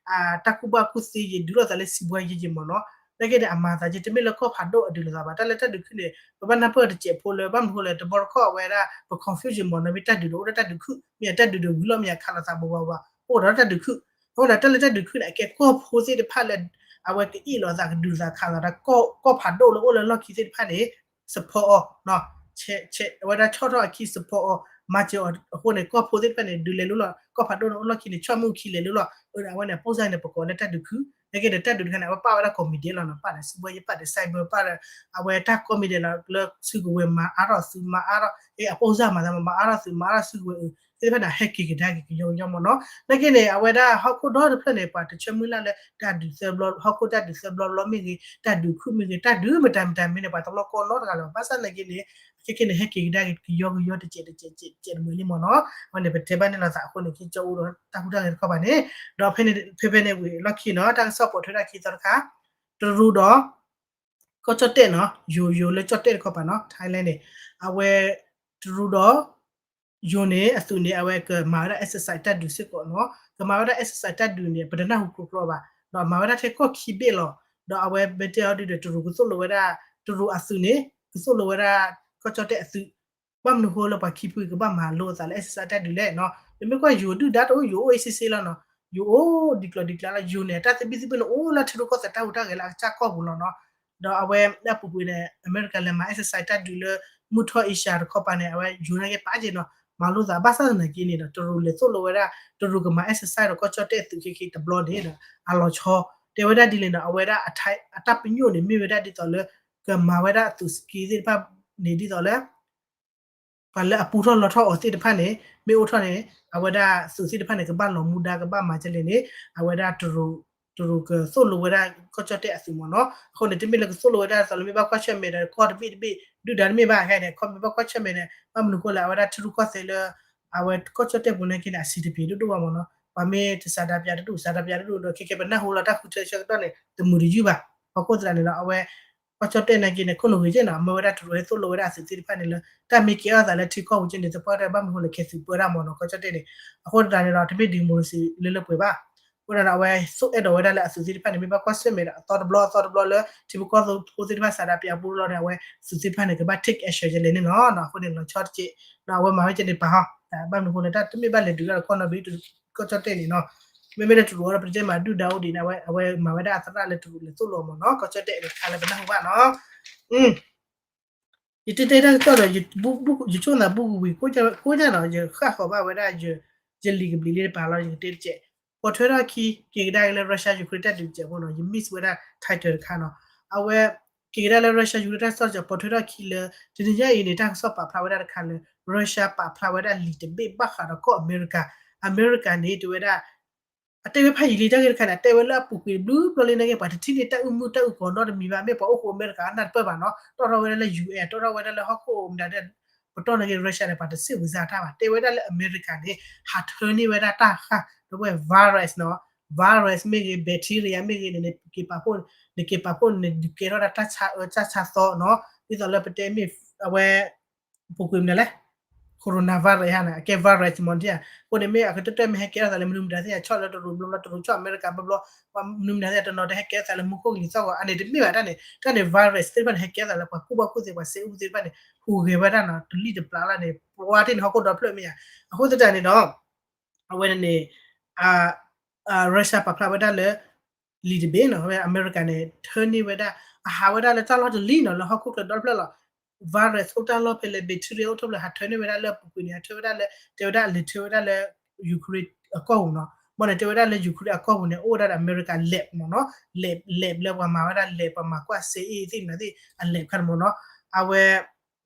တၢ်ကူၣ်ဘၣ်ကူၣ်သ့က့ၤ, ဒုးလိာ်သးလၢစံးဘှါယ့က့ၤမ့ၢ်နီၤ, နာ်က့န့ၣ် အမၤသးက့ၤ တမ့ၢ်လၢကီၢ်ဖးဒိၣ်အဒုးလိာ်သးဘၣ်, တၢ်လၢတၢ်ဒုးခုၣ်န့ၣ် ပဘၣ်နၢ်ပၢၢ်တစဲးဖိလၢ ဘၣ်မနုၤဃိလဲၣ် တဘျီတခီၣ်အဝဲဒၣ် ပ confusion မ့ၢ်နီၤ, မ့ၢ်တၢ်ဒုးဒီးအိၣ်ဒီးတၢ်ဒုးခုၣ်, မ့ၢ်တၢ်ဒုးဒီးဝံၤလီၤ မ့ၢ်အခးလိာ်သးဘၣ်ဝါဝါ, အိၣ်ဒီးတၢ်ဒုးခုၣ်, အဃိဒီးတၢ်လၢတၢ်ဒုးခုၣ်န့ၣ် အကဲကီၢ်ဖိသ့ၣ်တဖၣ်လၢ အဝဲကအ့ၣ်လိာ်သးကဒုးသးခးလိာ်သး ကီၢ်ဖးဒိၣ်လၢအိၣ်လၢလီၢ်ခံသ့ၣ်တဖၣ်န့ၣ် support အီၤ, အဝဲဒၣ်ဆီၣ်ထီၣ်အခံ support အီၤ, မၤစၢၤအီၤအဃိန့ၣ် ကီၢ်ဖိသ့ၣ်တဖၣ်န့ၣ် ဒုးလဲၤလိၤလီၤ, ကီၢ်ဖးဒိၣ်န့ၣ်အိၣ်လီၢ်ခံန့ၣ် ဆီၣ်မုၢ်ခံလဲၤလိၤလီၤ, အဝဲန့ၣ် အပိၢ်စၢ်န့ၣ် ပကိးလၢတၢ်ဒုးခုၣ်, နာ်က့ဒီးတၢ်ဒုးတခါန့ၣ် အဝဲပာ်ဝဲဒၣ် commander လီၤနီၤ, ပာ်ဒီးစံးဘှါယ့ ပာ်ဒီး cyber ပာ်ဒီး အဝဲတၢ် commander လီၤ လၢစုကဝဲၤမၤအါထီၣ်သုးမၤအါထီၣ်, အပိၢ်စၢ်မၤသးမၤအါထီၣ်သုးမၤအါထီၣ်စုကဝဲၤအုး သ့ၣ်တဖၣ်န့ၣ် ဟဲက့ၤကဒါက့ၤကယီကယီမ့ၢ်နီၤ, နာ်က့န့ၣ် အဝဲဒၣ်ဟီၣ်ခိၣ်ဒီတဖျၢၣ်န့ၣ် ပှၤတဆၢမုၢ်လၢ်လၢတၢ်ဒုးသၢဘျီ ဟီၣ်ခိၣ်တၢ်ဒုးသၢဘျီဘျီမ့ၢ်ဂ့ၤ တၢ်ဒုးခုၣ်မ့ၢ်ဂ့ၤ တၢ်ဒုးမတၤမတၤမ့ၢ်န့ၣ် ပှၤတလီၢ်ကီၢ်နီတဂၤလၢၤဘၣ်, ဘၣ်ဆၣ်နာ်က့န့ၣ် ခဲခဲန့ၣ် ဟဲက့ၤကဒါက့ၤကယီကယီတစဲးတစဲးတစဲးတစဲးတမှဲၤလံမ့ၢ်နီၤ, အဝဲန့ၣ် ပတဲဘၣ်န့ၣ်လီၤသးအဃိန့ၣ် ကၠီအိၣ်ဒီးတၢ်ဟူးတၢ်ဂဲၤတခီပၤန့ၣ်, ဒီးဖဲန့ၣ် ဖဲဖဲန့ၣ်ဝံၤလီၢ်ခံနီၤ တၢ်ကစီၣ်ပိာ်ထွဲဒၣ်ခံသီတခါ, တရူးဒီး ကီၢ်ကၠီၣ်တဲၣ်နီၤ ယိၤ ယိၤလၢကၠီၣ်တဲၣ်တခီပၤနီၤ Thailand န့ၣ် အဝဲ တရူးဒီး ယိၤန့ၣ် အသုးန့ၣ် အဝဲကမၤဝဲဒၣ် exercise တၢ်ဒုးစ့ၢ်ကီးနီၤ, ကမၤဝဲဒၣ် exercise တၢ်ဒုးန့ၣ် ပတနၢ်ဟူကြီကြီဘၣ်, ဒီးမၤဝဲဒၣ်ထဲကီၢ်ခံဘ့ၣ်လီၤ, ဒီးအဝဲဘၣ်တဲအီၤဒုးဒီး တရူးကသိၣ်လိဝဲဒၣ် တရူးအသုးန့ၣ် ကသိၣ်လိဝဲဒၣ် ကီၢ်ကၠီၣ်တဲၣ်အသုး, ဘၣ်မနုၤဃိလၢပှၤခံဖုကဘၣ်မၤလိအသးလၢ exercise တၢ်ဒုးလဲၣ်နီၤ, ပမ့ၢ်ကွၢ်ယိၤဒုၣ်ဒါတအိၣ် ယိၤအိၣ်အ့ၣ်စ့ၣ်စ့ၣ်လီၤနီၤ, ယိၤအိၣ်ဒံးကျီၤဒံးကျါလီၤ, ယိၤန့ၣ် တၢ်သဘံၣ်သဘုၣ်န့ၣ် အိၣ်လၢထံရူၢ်ကီၢ်သဲးတၢ်ဟူးတၢ်ဂဲၤလၢအကစၢ်ကီၢ်ပူၤလီၤနီၤ, ဒီးအဝဲဒၣ်ပူၤကွံာ်န့ၣ် အမဲရကၤလဲၤမၤ exercise တၢ်ဒုးလၢ မုၢ်ထီၣ်အ့ရှါတခီပၤန့ၣ် အဝဲယိၤနာ်က့ပာ်က့ၤနီၤ, မၤလိသးဘၣ်ဆၣ်သနာ်က့န့ၣ်ဒီး တရူးလဲၤသိၣ်လိဝဲဒၣ် တရူးကမၤ exercise ဒီးကီၢ်ကၠီၣ်တဲၣ်အသုးခဲက့တဘျီန့ၣ်ဒီး အလီၤဆီ, တဲဝဲဒၣ်ဒ်လဲၣ်နီၤ, အဝဲဒၣ်အတၢ်ပညိၣ်န့ၣ် မ့ၢ်ဝဲဒၣ်ဒ်သိးလၢ ကမၤဝဲဒၣ်အသုး skill သ့ၣ်တဖၣ်န့ၣ် ဒ်သိးလၢ ပှၤလၢအပူထီၣ်လီထီၣ်အီၤသ့ၣ်တဖၣ်န့ၣ် မ့ၢ်အိၣ်ထီၣ်န့ၣ် အဝဲဒၣ်သုးသ့ၣ်တဖၣ်န့ၣ် ကဘၣ်လီၤမူဒါ ကဘၣ်မၤကလဲၣ်န့ၣ် အဝဲဒၣ် တရူးကသိၣ်လိဝဲဒၣ်ကီၢ်ကၠီၣ်တဲၣ်အသုးမ့ၢ်နီၤ, အဃိန့ၣ် တမ့ၢ်လၢကသိၣ်လိဝဲဒၣ်သိးလၢမ့ၢ်ဘၣ်ကွၢ်ဆၢၣ်မဲာ်ဒီး ကီၢ်တဘ့ၣ်တဘ့ၣ် ဒုၣ်ဒါတမ့ၢ်ဘၣ်ခဲန့ၣ် ခီမ့ၢ်ဘၣ်ကွၢ်ဆၢၣ်မဲာ်န့ၣ် ဘၣ်မနုၤဃိလဲၣ် အဝဲဒၣ်ထံရူၢ်ကီၢ်သဲးလၢ အဝဲကီၢ်ကၠီၣ်တဲၣ်ပူၤနာ်က့န့ၣ် အဆံးတပျ့ၤဒိၣ်ဒိၣ်ဘၣ်မ့ၢ်နီၤ, ပှၤမ့ၢ်တစးဒးပၠးတဒူၣ် စးဒးပၠးတဒူၣ်ဒီး ခဲကဲပနၢ်ဟူလီၤတၢ်ဃုထၢဆၢကတီၢ်န့ၣ် တမုာ်တယုၢ်ဘၣ်, အဃိသတးန့ၣ်ဒီး အဝဲ ကီၢ်ကၠီၣ်တဲၣ်နာ်က့န့ၣ် ခိၣ်နူာ်ဂ့ၤက့နီၤ အမၢဝဲဒၣ်တရူးဟဲသိၣ်လိဝဲဒၣ်အသုးသ့ၣ်တဖၣ်န့ၣ်လၢ တၢ်မ့ၢ်ကဲအီၣ်သးလၢထံကီၢ်ပူၤက့န့ၣ် သပှၢ်တၢၢ်ဘၣ်မနုၤဃိလဲၣ် ခဲသုးပၢတၢ်မ့ၢ်နီၤ ကီၢ်ကၠီၣ်တဲၣ်န့ၣ်, အဃိသတးန့ၣ်ဒီး တမ့ၢ် democracy လၢလၢပှဲၤပှဲၤဘၣ်, အဃိဒီး အဝဲသိၣ်အဲၣ်ဒိးဝဲဒၣ်လၢအသုးသ့ၣ်တဖၣ်န့ၣ် မ့ၢ်ဘၣ်ကွၢ်ဆၢၣ်မဲာ်ဒီးအသီတဘျီအသီတဘျီလၢ ထံဖိကီၢ်ဖိသ့ၣ်တဖၣ်စးဒၣ်ပၠးပူလီၤန့ၣ် အဝဲသုးသ့ၣ်တဖၣ်န့ၣ် ကဘၣ် take action ယလဲၣ်န့ၣ်လီၤ. အဃိန့ၣ် လီၤဆီတက့ၢ် အဝဲမၤဝဲကဲန့ၣ်ပာ်ဟီ ဘၣ်မနုၤအဃိလဲၣ် တၢ်တမ့ၢ်ဘၣ်လဲၤဒုးတၢ်ဒီးကီၢ်နီတဘ့ၣ် ကီၢ်ကၠီၣ်တဲၣ်န့ၣ်နီၤ မ့မ့ၢ်လၢတရူးအီၤဒီး ပတဲမၤဒုၣ်ဒါအိၣ်ဒံးန့ၣ် အဝဲမၤဝဲဒၣ်အသရၣ်လၢတရူးလဲၤသိၣ်လိအီၤမ့ၢ်နီၤ ကီၢ်ကၠီၣ်တဲၣ်န့ၣ် ခါလၢပနၢ်ဟူဘၣ်နီၤ ယတဲတဲတၢ်ကစီၣ်ဒီး ယဆိကမိၣ်သးဘူးကဝံၤကိးညါနီၤ ယဃၣ်ဃီၤဘၣ်ဝဲဒၣ် ယလံာ်ကဘျံးလၢတပၤလီၤ ယကတဲတကဲး ပိာ်ထွဲထီၣ်ခံ က့ၤကဒါက့ၤလၢ Russia Ukraine တၢ်ဒုးကဲးဖိနီၤ ယ miss ဝဲဒၣ် title တခါနီၤ အဝဲ က့ၤကဒါလၢ Russia Ukraine တၢ်ကစီၣ်ကဲး ပိာ်ထွဲထီၣ်ခံလၢ တနံၤညါအံၤန့ၣ် တၢ်ကစီၣ်ပာ်ဖျါဝဲဒၣ်တခါလၢ Russia ပာ်ဖျါဝဲဒၣ်လံာ်တဘ့ၣ်ဘၣ်ဃးဒီးကီၢ်အမဲရကၤ အမဲရကၤန့ၣ် တဲဝဲဒၣ် အတဲဝဲဖးယံာ်လံတၢ်ဂ့ၢ်တခါန့ၣ် အတဲဝဲလၢအပူၤကွံာ်ဘျုးဘျီလံနာ်က့ ပှၤတထံၣ်န့ၢ်တၢ်အုၣ်မုာ်တၢ်အုၣ်ကီၤနီတမံၤဘၣ် မ့ၢ်ပှၤအိၣ်ဃိးအမဲရကၤအနၢ်တပၢၢ်ဘၣ်နီၤ တီၣ်ထီၣ်ဝဲဒၣ်လၢ ယူၣ်အဲၣ် တီၣ်ထီၣ်ဝဲဒၣ်လၢဟီၣ်ခိၣ်မတၤဒဲး ပတီၢ်နာ်က့ Russia န့ၣ် ပှၤတစံးဝံၤစါတၢ်ဘၣ် တဲဝဲဒၣ်လၢအမဲရကၤန့ၣ် ဟးထၢန့ၢ်ဝဲဒၣ်တၢ်ဃၣ် ဒီးဝဲ virus နီၤ virus မ့ၢ်ဂ့ၤ bacteria မ့ၢ်ဂ့ၤန့ၣ် နက့ၤပာ်ဖှိၣ် နက့ၤပာ်ဖှိၣ်န့ၣ် ဒုးကဲထီၣ်ဒၣ်တၢ်ဆါအၢတၢ်ဆါသီနီၤ ဒ်သိးလၢပတဲမ့ၢ် အဝဲ ပူၤကွံာ်မနုၤလဲၣ် coronavirus ဟါန့ၣ် အကဲ virus မ့ၢ်ဒ်ဧါ အဃိန့ၣ်မ့ၢ်အကတၢၢ်တၢၢ်မ့ၢ်ဟဲကဲထီၣ်သးလၢမနုၤမတၤသ့ၣ်ညါ ဆီၣ်လၢတရူးဘျီဘျီ တရူးဆီၣ်အမဲရကၤဘျီဘျီ မနုၤမတၤသ့ၣ်ညါ တနီၤတဟဲကဲထီၣ်သးလၢမူခိၣ်ကလံၤသီၣ်ဂီၤ အန့ၣ်တမ့ၢ်ဘၣ်တၢ်န့ၣ် တၢ်န့ၣ် virus သ့ၣ်တဖၣ်န့ၣ် ဟဲကဲထီၣ်သးလၢပှၤကူၣ်ဘၣ်ကူၣ်သ့ ပှၤစဲအူသ့ၣ်တဖၣ်န့ၣ် ဟူးဂဲၤဝဲဒၣ်နီၤ တလံၣ်တပျၢ်လၢန့ၣ် ပှၤတ့ၢ်န့ၣ် ဟီၣ်ခိၣ်ဒီဖျၢၣ်မ့ၢ်ဧါ အဃိသတးန့ၣ်ဒီး အဝဲန့ၣ် Russia ပာ်ဖျါဝဲဒၣ်လၢ လံာ်တဘ့ၣ်နီၤ အမဲရကၤန့ၣ် ထၢန့ၢ်ဝဲဒၣ် အဟးဝဲဒၣ်လၢတၢ်လီၢ်တလံၣ်နီၤ လၢဟီၣ်ခိၣ်ချၢဒီဖျၢၣ်လီၤ virus အိၣ်တၢ်လီၢ်ဖဲလဲၣ် bacteria အိၣ်တၢ်ဖဲလဲၣ် ဟးထၢန့ၢ်ဝဲဒၣ်လၢပူၤကွံာ်န့ၣ် ဟးထၢဝဲဒၣ်လၢ တဲဝဲဒၣ်လဲၤထၢဝဲဒၣ်လၢ Ukraine အကီၢ်ပူၤနီၤ ဘၣ်န့ၣ် တဲဝဲဒၣ်လၢ Ukraine အကီၢ်ပူၤန့ၣ် အိၣ်ဝဲဒၣ်ဒီးအမဲရကၤ lab မ့ၢ်နီၤ lab lab လၢပှၤမၤဝဲဒၣ် lab ပှၤမၤကွၢ်စဲအ့ၣ်သ့ၣ်မနုၤသ့ၣ်အ lab ခါန့ၣ်မ့ၢ်နီၤ အဝဲ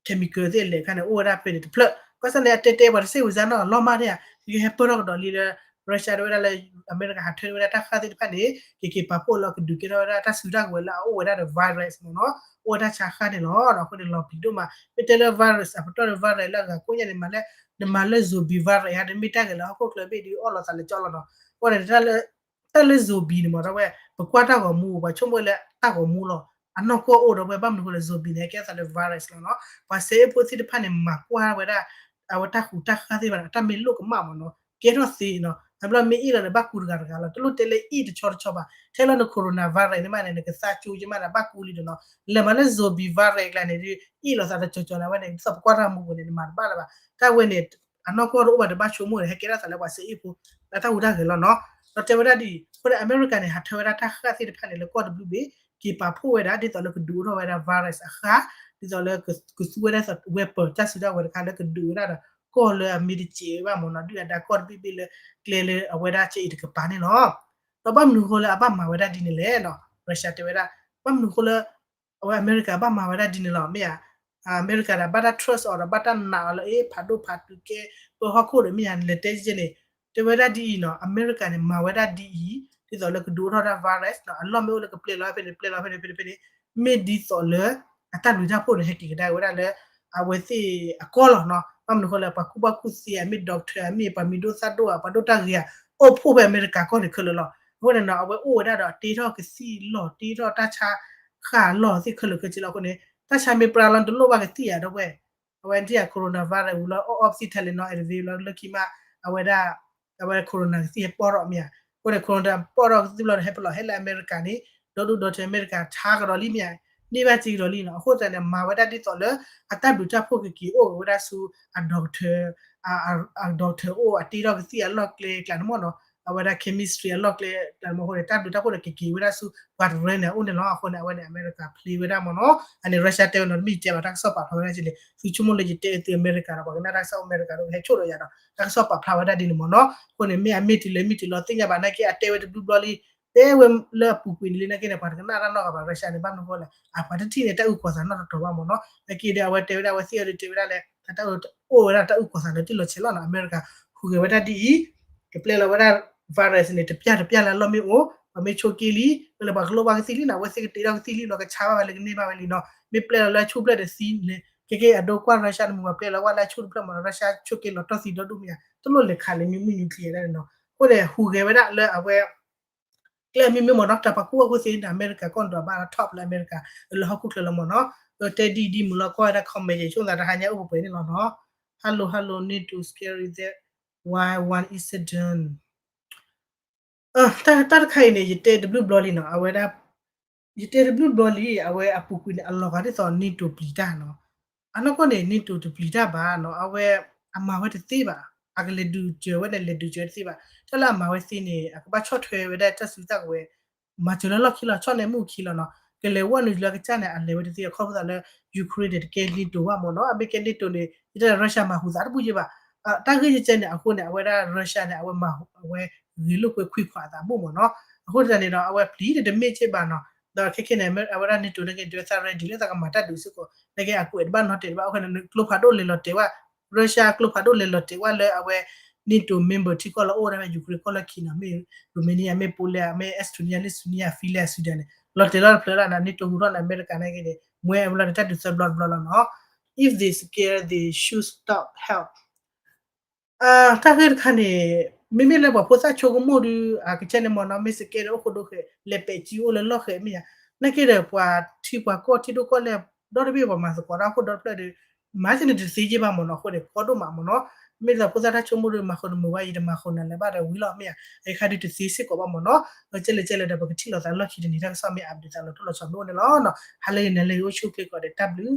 chemical သ့ၣ်အလဲၣ်ခါန့ၣ် အိၣ်ဝဲဒၣ်ဖဲန့ၣ်တဖျၢၣ် ဘၣ်ဆၣ်န့ၣ် အတဲတဲပှၤတစံးဝံၤစါနီၤ အလီၢ်မၢ်ဒ်ဧါ ကဟဲပၢၢ်ထီၣ်ကဒီးလံလၢ Russia တဲဝဲဒၣ်လၢ အမဲရကၤဟးထၢန့ၢ်ဝဲဒၣ်တၢ်ဃၣ်သ့ၣ်တဖၣ်န့ၣ် ကက့ၤပာ်ဖှိၣ်လၢကဒုးကဲထီၣ်ဝဲဒၣ်တၢ်စုတၢ်ကဝဲၤလၢအအိၣ်ဝဲဒၣ်ဒီး virus မ့ၢ်နီၤ အိၣ်ဝဲတၢ်ဆါဃၣ်န့ၣ်လီၤ. အဃိန့ၣ်လီၤပျံၤဒိၣ်မး မ့ၢ်တဲလၢ virus အပတီၢ်ဒီး virus လၢအဂၤကိးညါန့ၣ် မၤလၢ နမၤလၢ zombie virus ဟါ တမ့ၢ်တၢ်ဂ့ၤလၢဟီၣ်ခိၣ်ချၢဘ့ၣ်ဒုးအီၣ်လိာ်သးလၢကၠီလီၤနီၤ အဃိန့ၣ် တၢ်လၢ zombie န့ၣ်မ့ၢ် တဝဲ ပကွၢ်တၢ်ဂီၤမူ ပှၤဆိကမိၣ်လၢတၢ်ဂီၤမူလီၤ. အနီၢ်ကီၢ်အိၣ်ဒီးဝဲ ဘၣ်မနုၤအဃိလဲၣ် zombie န့ၣ် ကဲသးလၢ virus လီၤနီၤ. ပှၤစဲအ့ၣ်ဖိသ့ၣ်တဖၣ်န့ၣ် မၤကွၢ်ဝဲဒၣ် အဝဲတၢ်ဟူးတၢ်ဃၣ်သ့ၣ်တဖၣ်န့ၣ် အတၢ်မ့ၢ်လိၣ်ကမၣ်မ့ၢ်နီၤ ကဲထီၣ်သ့နီၤ. တဘျီမ့ၢ်အ့ၣ်လီၤန့ၣ် ဘၣ်ကူတဂၤတဂၤလီၤ. တလိၣ်တဲလၢအ့ၣ်တဆီတဆီဘၣ်. ထဲလီၤန coronavirus န့ၣ်မးန့ၣ် နကသါကၠိကမးန့ၣ် ဘၣ်ကူလံဒီးနီၤ. လဲၤမၤလၢ zombie virus ကျါန့ၣ် အ့ၣ်လိာ်သးတကၠီၤကၠီၤန့ၣ် အဝဲန့ၣ် ဒ်သိးပကွၢ်တၢ်ဂီၤမူပူၤန့ၣ် နမၤတဘၣ်လၢၤဘၣ်. တၢ်ဝဲန့ၣ် အနီၢ်ကီၢ်တအိၣ်ဘၣ်တဘၣ်ဆိကမိၣ်န့ၣ် ဟဲကဲထီၣ်သးလၢပှၤစဲအ့ၣ်ဖိ လၢတၢ်ဟူးတၢ်ဂဲၤလီၤနီၤ. ဒီးတဲဝဲဒၣ်ဒ်အံၤ အဃိန့ၣ် အမဲရကၤန့ၣ် ဟးထၢဝဲဒၣ်တၢ်ဃၣ်သ့ၣ်တဖၣ်န့ၣ် လၢကီၢ်တဘျုးဘ့ၣ် က့ၤပာ်ဖှိၣ်ဝဲဒၣ် ဒ်သိးလၢကဒုးအိၣ်ထီၣ်ဝဲဒၣ် virus အဃၣ် ဒ်သိးလၢကသူဝဲဒၣ် weapon တၢ်စုတၢ်ကဝဲၤတခါလၢကဒုးဝဲဒၣ်ဒီး ကီၢ်လၢအမ့ၢ်တစဲးဝဲဘၣ်မ့ၢ်နီၤ ဒုၣ်ဒါကီၢ်တဘ့ၣ်ဘ့ၣ်လၢ ကျဲလၢအဝဲဒၣ်စဲအ့ၣ်တကပၤန့ၣ်လီၤ. ဒီးဘၣ်မနုၤအဃိလၢအဘၣ်မၤဝဲဒၣ်ဒ်န့ၣ်လဲၣ်နီၤ Russia တဲဝဲဒၣ် ဘၣ်မနုၤအဃိလၢ အဝဲအမဲရကၤဘၣ်မၤဝဲဒၣ်ဒ်န့ၣ်လီၤ မ့ၢ်ဧါ. အမဲရကၤဒီးဘၣ်တၢ် trust အီၤဒီးဘၣ်တၢ်နာ်အီၤလၢ အ့ ဖးဒိၣ်ဖးတုၤကဲ ပဟီၣ်ခိၣ်ဒီးမ့ၢ်ဧါ လဲၤတဲကဲန့ၣ် တဲဝဲဒၣ်ဒ်အံၤနီၤ အမဲရကၤန့ၣ် မၤဝဲဒၣ်ဒ်အံၤ ဒ်သိးလၢကဒုးအိၣ်ထီၣ်ဒၣ် virus နီၤ အလီၢ်မ့ၢ်အိၣ်လၢကပျဲလီၤဖဲန့ၣ် ပျဲလီၤဖဲန့ၣ် ဖဲန့ၣ် ဖဲန့ၣ် မ့ၢ်ဒ်သိးလၢ အတၢ်ဘျုးတၢ်ဖှိၣ်န့ၣ် ဟဲက့ၤကဒါဝဲဒၣ်လၢ အဝဲသ့ၣ်အကီၢ်လီၤနီၤ. ဘၣ်မနုၤအဃိလဲၣ် ပှၤကူၣ်ဘၣ်ကူၣ်သ့ အမ့ၢ် doctor အမ့ၢ် ပှၤမံၤဒိၣ်သၣ်ဒိၣ်ဧါ ပှၤဒိၣ်တၢ်ဂ့ၤဧါ အိၣ်ဖှိၣ်ဖဲအမဲရကၤကီၢ်န့ၣ်ခဲလၢာ်လီၤ. အဃိန့ၣ်နီၤ အဝဲအိၣ်ဝဲဒၣ်ဒီးတ့ထီၣ်ကသံၣ်လီၢ် တ့ထီၣ်တၢ်ဆါဃၣ်အလီၢ်သ့ၣ်ခဲလၢာ်ခဲဆ့လီၤ. အဃိန့ၣ် တၢ်ဆါမ့ၢ်ပြါလီၤ နတလိၣ်ဘၣ်ကသံၣ်ဧါ ဒီပုၢ်ဝဲၢ် အဝဲဒ်အံၤ coronavirus ဝံၤလီၤအီၣ် oxygen လဲၤနီၤ activate လီၤလၢခံမး အဝဲဒၣ် အဝဲ corona ကသံၣ်ဟဲပီၣ်ထီၣ်မ့ၢ်ဧါ. အဃိန့ၣ် corona ပီၣ်ထီၣ်ကသံၣ်ဘျီဒီး ဟဲပလီၢ်ဟဲလၢအမဲရကၤန့ၣ် ဒီဒူၣ်ဒီထၢအမဲရကၤထါကဒီးလံမ့ၢ်ဧါ. န့ၢ်ဘၣ်စ့ကဒီးလံနီၤ. အဃိသတးန့ၣ် မၤဝဲဒၣ်ဒ်သိးလၢ အတၢ်ဘျုးတၢ်ဖှိၣ်ကက့ၤအိၣ်ဝဲဒၣ်ဆူ အ doctor အ doctor အိၣ် အတ့ထီၣ်ကသံၣ်အလီၢ်ကျဲကျါန့ၣ်မ့ၢ်နီၤ. အဝဲဒၣ် chemistry အလီၢ်ကျဲကျါန့ၣ်မ့ၢ်အဃိန့ၣ် တၢ်ဘျုးတၢ်ဖှိၣ်န့ၣ် ကက့ၤဝဲဒၣ်ဆူ ပှၤတရၢန့ၣ် အအိၣ်န့ၣ်လီၤ. အဃိန့ၣ် အဝဲန့ၣ် အမဲရကၤ play ဝဲဒၣ်မ့ၢ်နီၤ. အန့ၣ် Russia တဲဝဲနီၤ တမ့ၢ်ယတဲဘၣ် တၢ်ကစီၣ်ပာ်ဖျါဝဲဒၣ်က့ၤလံ သုဆိကမိၣ်လၢယတဲအသုးအမဲရကၤဒီး ပှၤကနၣ်တၢ်ကစီၣ်အမဲရကၤဒီး ဟဲဆိၣ်ဒီးယၤဒီး တၢ်ကစီၣ်ပာ်ဖျါဝဲဒၣ်ဒ်န့ၣ်မ့ၢ်နီၤ. အဃိန့ၣ် မ့ၢ်အမ့ၢ်တုၤလၢမ့ၢ်တုၤလီၤသ့ၣ်ညါဘၣ်နာ်က့ အတဲဝဲတဘျုးဘျီလံ တဲဝဲလၢအပူၤကွံာ်န့ၣ်လံနာ်က့န့ၣ် ပှၤတကနၣ်တၢ်နီတဂၤဘၣ် Russia န့ၣ် ဘၣ်မနုၤအဃိလဲၣ် အပှၤတထံၣ်န့ၢ်တၢ်အုၣ်ကီၤသးနီတတီၤဘၣ်မ့ၢ်နီၤ. နာ်က့ဒီး အဝဲတဲဝဲဒၣ် အဝဲသ့ၣ်အီၤဒီးတဲဝဲဒၣ်လဲၣ် တၢ်အိၣ်ဝဲဒၣ်တၢ်အုၣ်ကီၤသးလၢတ့ၢ်လီၤဆဲးလီၤနီၤ. အမဲရကၤ ဟူးဂဲၤဝဲဒၣ်ဒ်အံၤ ကပျဲလီၤဝဲဒၣ် virus န့ၣ် တပျၢ်တပျၢ်လၢအလီၢ်မ့ၢ်အိၣ် ပှၤမ့ၢ်ဆိးက့လံ လၢပှၤကလိၣ်ဘၣ်ကသံၣ်လံနီၤ. အဝဲသ့ၣ်ကတ့ထီၣ်ကသံၣ်လံ လီၤကဆါဘၣ်ဝဲလၢကန့ၢ်ဘၣ်ဝဲလံနီၤ. မ့ၢ်ပျဲလီၤလၢအဆူၣ်ဖျၢၣ်တသံန့ၣ် ကဲကဲအဒိကွၢ် Russia တမူၤ ပှၤပျဲလီၤဝဲလၢအဆူၣ်တဖျၢၣ်မ့ၢ်နီၤ Russia ဆိးက့လီၤတီၢ်သံဒီဒူၣ်မ့ၢ်ဧါ တလိၣ်လဲၤခးလၢမ့ၢ်မုၢ် nuclear ဒၣ်န့ၣ်နီၤ. အဃိန့ၣ် ဟူးဂဲၤဝဲဒၣ်လၢအဝဲ ကျဲမ့ၢ်မ့ၢ်မ့ၢ်နီၤ တၢ်ပှၤကူၣ်ဘၣ်ကူၣ်သ့န့ၣ် အမဲရကၤကီၢ်န့ၣ်ဒီးဘၣ် top လၢအမဲရကၤ လၢဟီၣ်ခိၣ်ချၢလီၤမ့ၢ်နီၤ. တဲဒ်အံၤဒ်မုၢ်လီၤ ကွၢ်ဝဲဒၣ် comment ယဆိကမိၣ်သးတဟါညါအိၣ်ပှဲၤပှဲၤန့ၣ်လီၤနီၤ. Hello hello need to scary that why one incident တၢ်တခါအံၤန့ၣ် ယတဲတဘျုးဘျီလံနီၤ, အဝဲဒၣ် ယတဲတဘျုးဘျီလံ, အဝဲအပူၤကွံာ်န့ၣ် အလီၤဂာ်ဒ်သိး NATO ပျံၤတၢ်နီၤ. အနီၢ်ကီၢ်န့ၣ် NATO တပျံၤတၢ်ဘၣ်နီၤ, အဝဲအမၤဝဲတသ့ဘၣ်, အကလဲၤဒုးစၢၤဝဲန့ၣ် လဲၤဒုးစၢၤဝဲတသ့ဘၣ်. တၢ်လၢအမၤဝဲသ့န့ၣ် အကဘၣ်ဆီၣ်ထွဲဝဲဒၣ်တၢ်စုတၢ်ကဝဲၤ, မၤစၢၤလၢလီၢ်ခံလီၤ, ဆီၣ်န့ၢ်မူခံလီၤနီၤ. ကလဲၤဝဲနုာ်လၢကစၢ်န့ၣ် အလဲၤဝဲတသ့ အခီပညီလၢ Ukraine န့ၣ် တကဲ NATO ဘၣ်မ့ၢ်နီၤ, အမ့ၢ်ကဲ NATO န့ၣ် ယတဲ Russia မၤဟူသးတဘူၣ်ယဲဘၣ်. တၢ်ဂ့ၢ်ယကဲန့ၣ် အဃိန့ၣ် အဝဲဒၣ် Russia န့ၣ် အဝဲမၤ အဝဲ ဂ့ၤလိာ်ကွဲခွံခွါအသးဘၣ်မ့ၢ်နီၤ. အဃိသတးန့ၣ်ဒီး အဝဲပျံၤတမ့ၢ်က့ဘၣ်နီၤ. ဒီးခဲခဲန့ၣ် အဝဲဒၣ် NATO န့ၣ်က့ ဒုးသး ready လၢသးကမၤတၢ်ဒုးစ့ၢ်ကီး, နက့အကွဲးတဘၣ်နီတတဲာ်တဘၣ်, အဃိန့ၣ် ကျိဖးဒိၣ်လဲၤလီၤတဲာ်ဝဲ Russia ကျိဖးဒိၣ်လဲၤလီၤတဲာ်ဝဲလၢအဝဲ NATO member ထံကီၢ်လၢအိၣ်ဝဲဒၣ် Ukraine ကီၢ်လၢခံနီၤ, မ့ၢ် Romania မ့ၢ် Poland မ့ၢ် Estonia Lithuania Finland Sweden န့ၣ် လီၤတဲာ်လီၤတဖျၢၣ်လၢ NATO ဟူထီၣ်န့ၣ် အမဲရကၤန့ၣ်က့န့ၣ် မ့ၢ်ဝဲလီၤန့ၣ် တၢ်ဒုးသၢဘျီတဘျီလီၤနီၤ. If they scared, they should stop help. တၢ်ဂ့ၢ်တခါန့ၣ် မ့မ့ၢ်လၢပှၤဖိသၣ်ဆိကမိၣ်ဒီး အကစဲန့ၣ်မ့ၢ်နီၤ, မ့ၢ် scare ဒီးအိၣ်ဃိဒိဃဲး လဲၤပဲာ်ကံအိၣ်လၢလီၢ်ဃဲးမ့ၢ်ယါ, နာ်က့ဒီးပှၤထံပှၤကီၢ်ထံဒိၣ်ကီၢ်လဲၢ် ဒီတဘ့ၣ်ပှၤမၤသကိးတၢ်အဃိဒီတဖျၢၣ်ဒီး မၤက့န့ၣ်တသ့က့ဘၣ်မ့ၢ်နီၤ, အဃိန့ၣ်ကီဒိၣ်မးမ့ၢ်နီၤ. မ့ၢ်လၢဖိသၣ်တၢ်ဆိကမိၣ်ဒီး မၤဃုာ်တမုာ်ဝဲ ယတမၤဃုာ်နၤလၢၤဘၣ်ဒီးဝံၤလီၤမ့ၢ်ယါ, အခါဒုးတသ့စ့ၢ်ကီးဘၣ်မ့ၢ်နီၤ. ကဲလဲၣ်ကဲလဲၣ်ဒီး ပကထံၣ်လိာ်သးလီၢ်ခံတနံၤ တၢ်ကစီၣ်မ့ၢ် update သးလီၤတိၢ်လီၤဆီဒိၣ်န့ၣ်လီၤ. ဟါလၢဂ့ၤ နၤလၢဂ့ၤ အိၣ်ဆူၣ်အိၣ်ချ့ကိးဂၤဒဲး တၢ်ဘျုး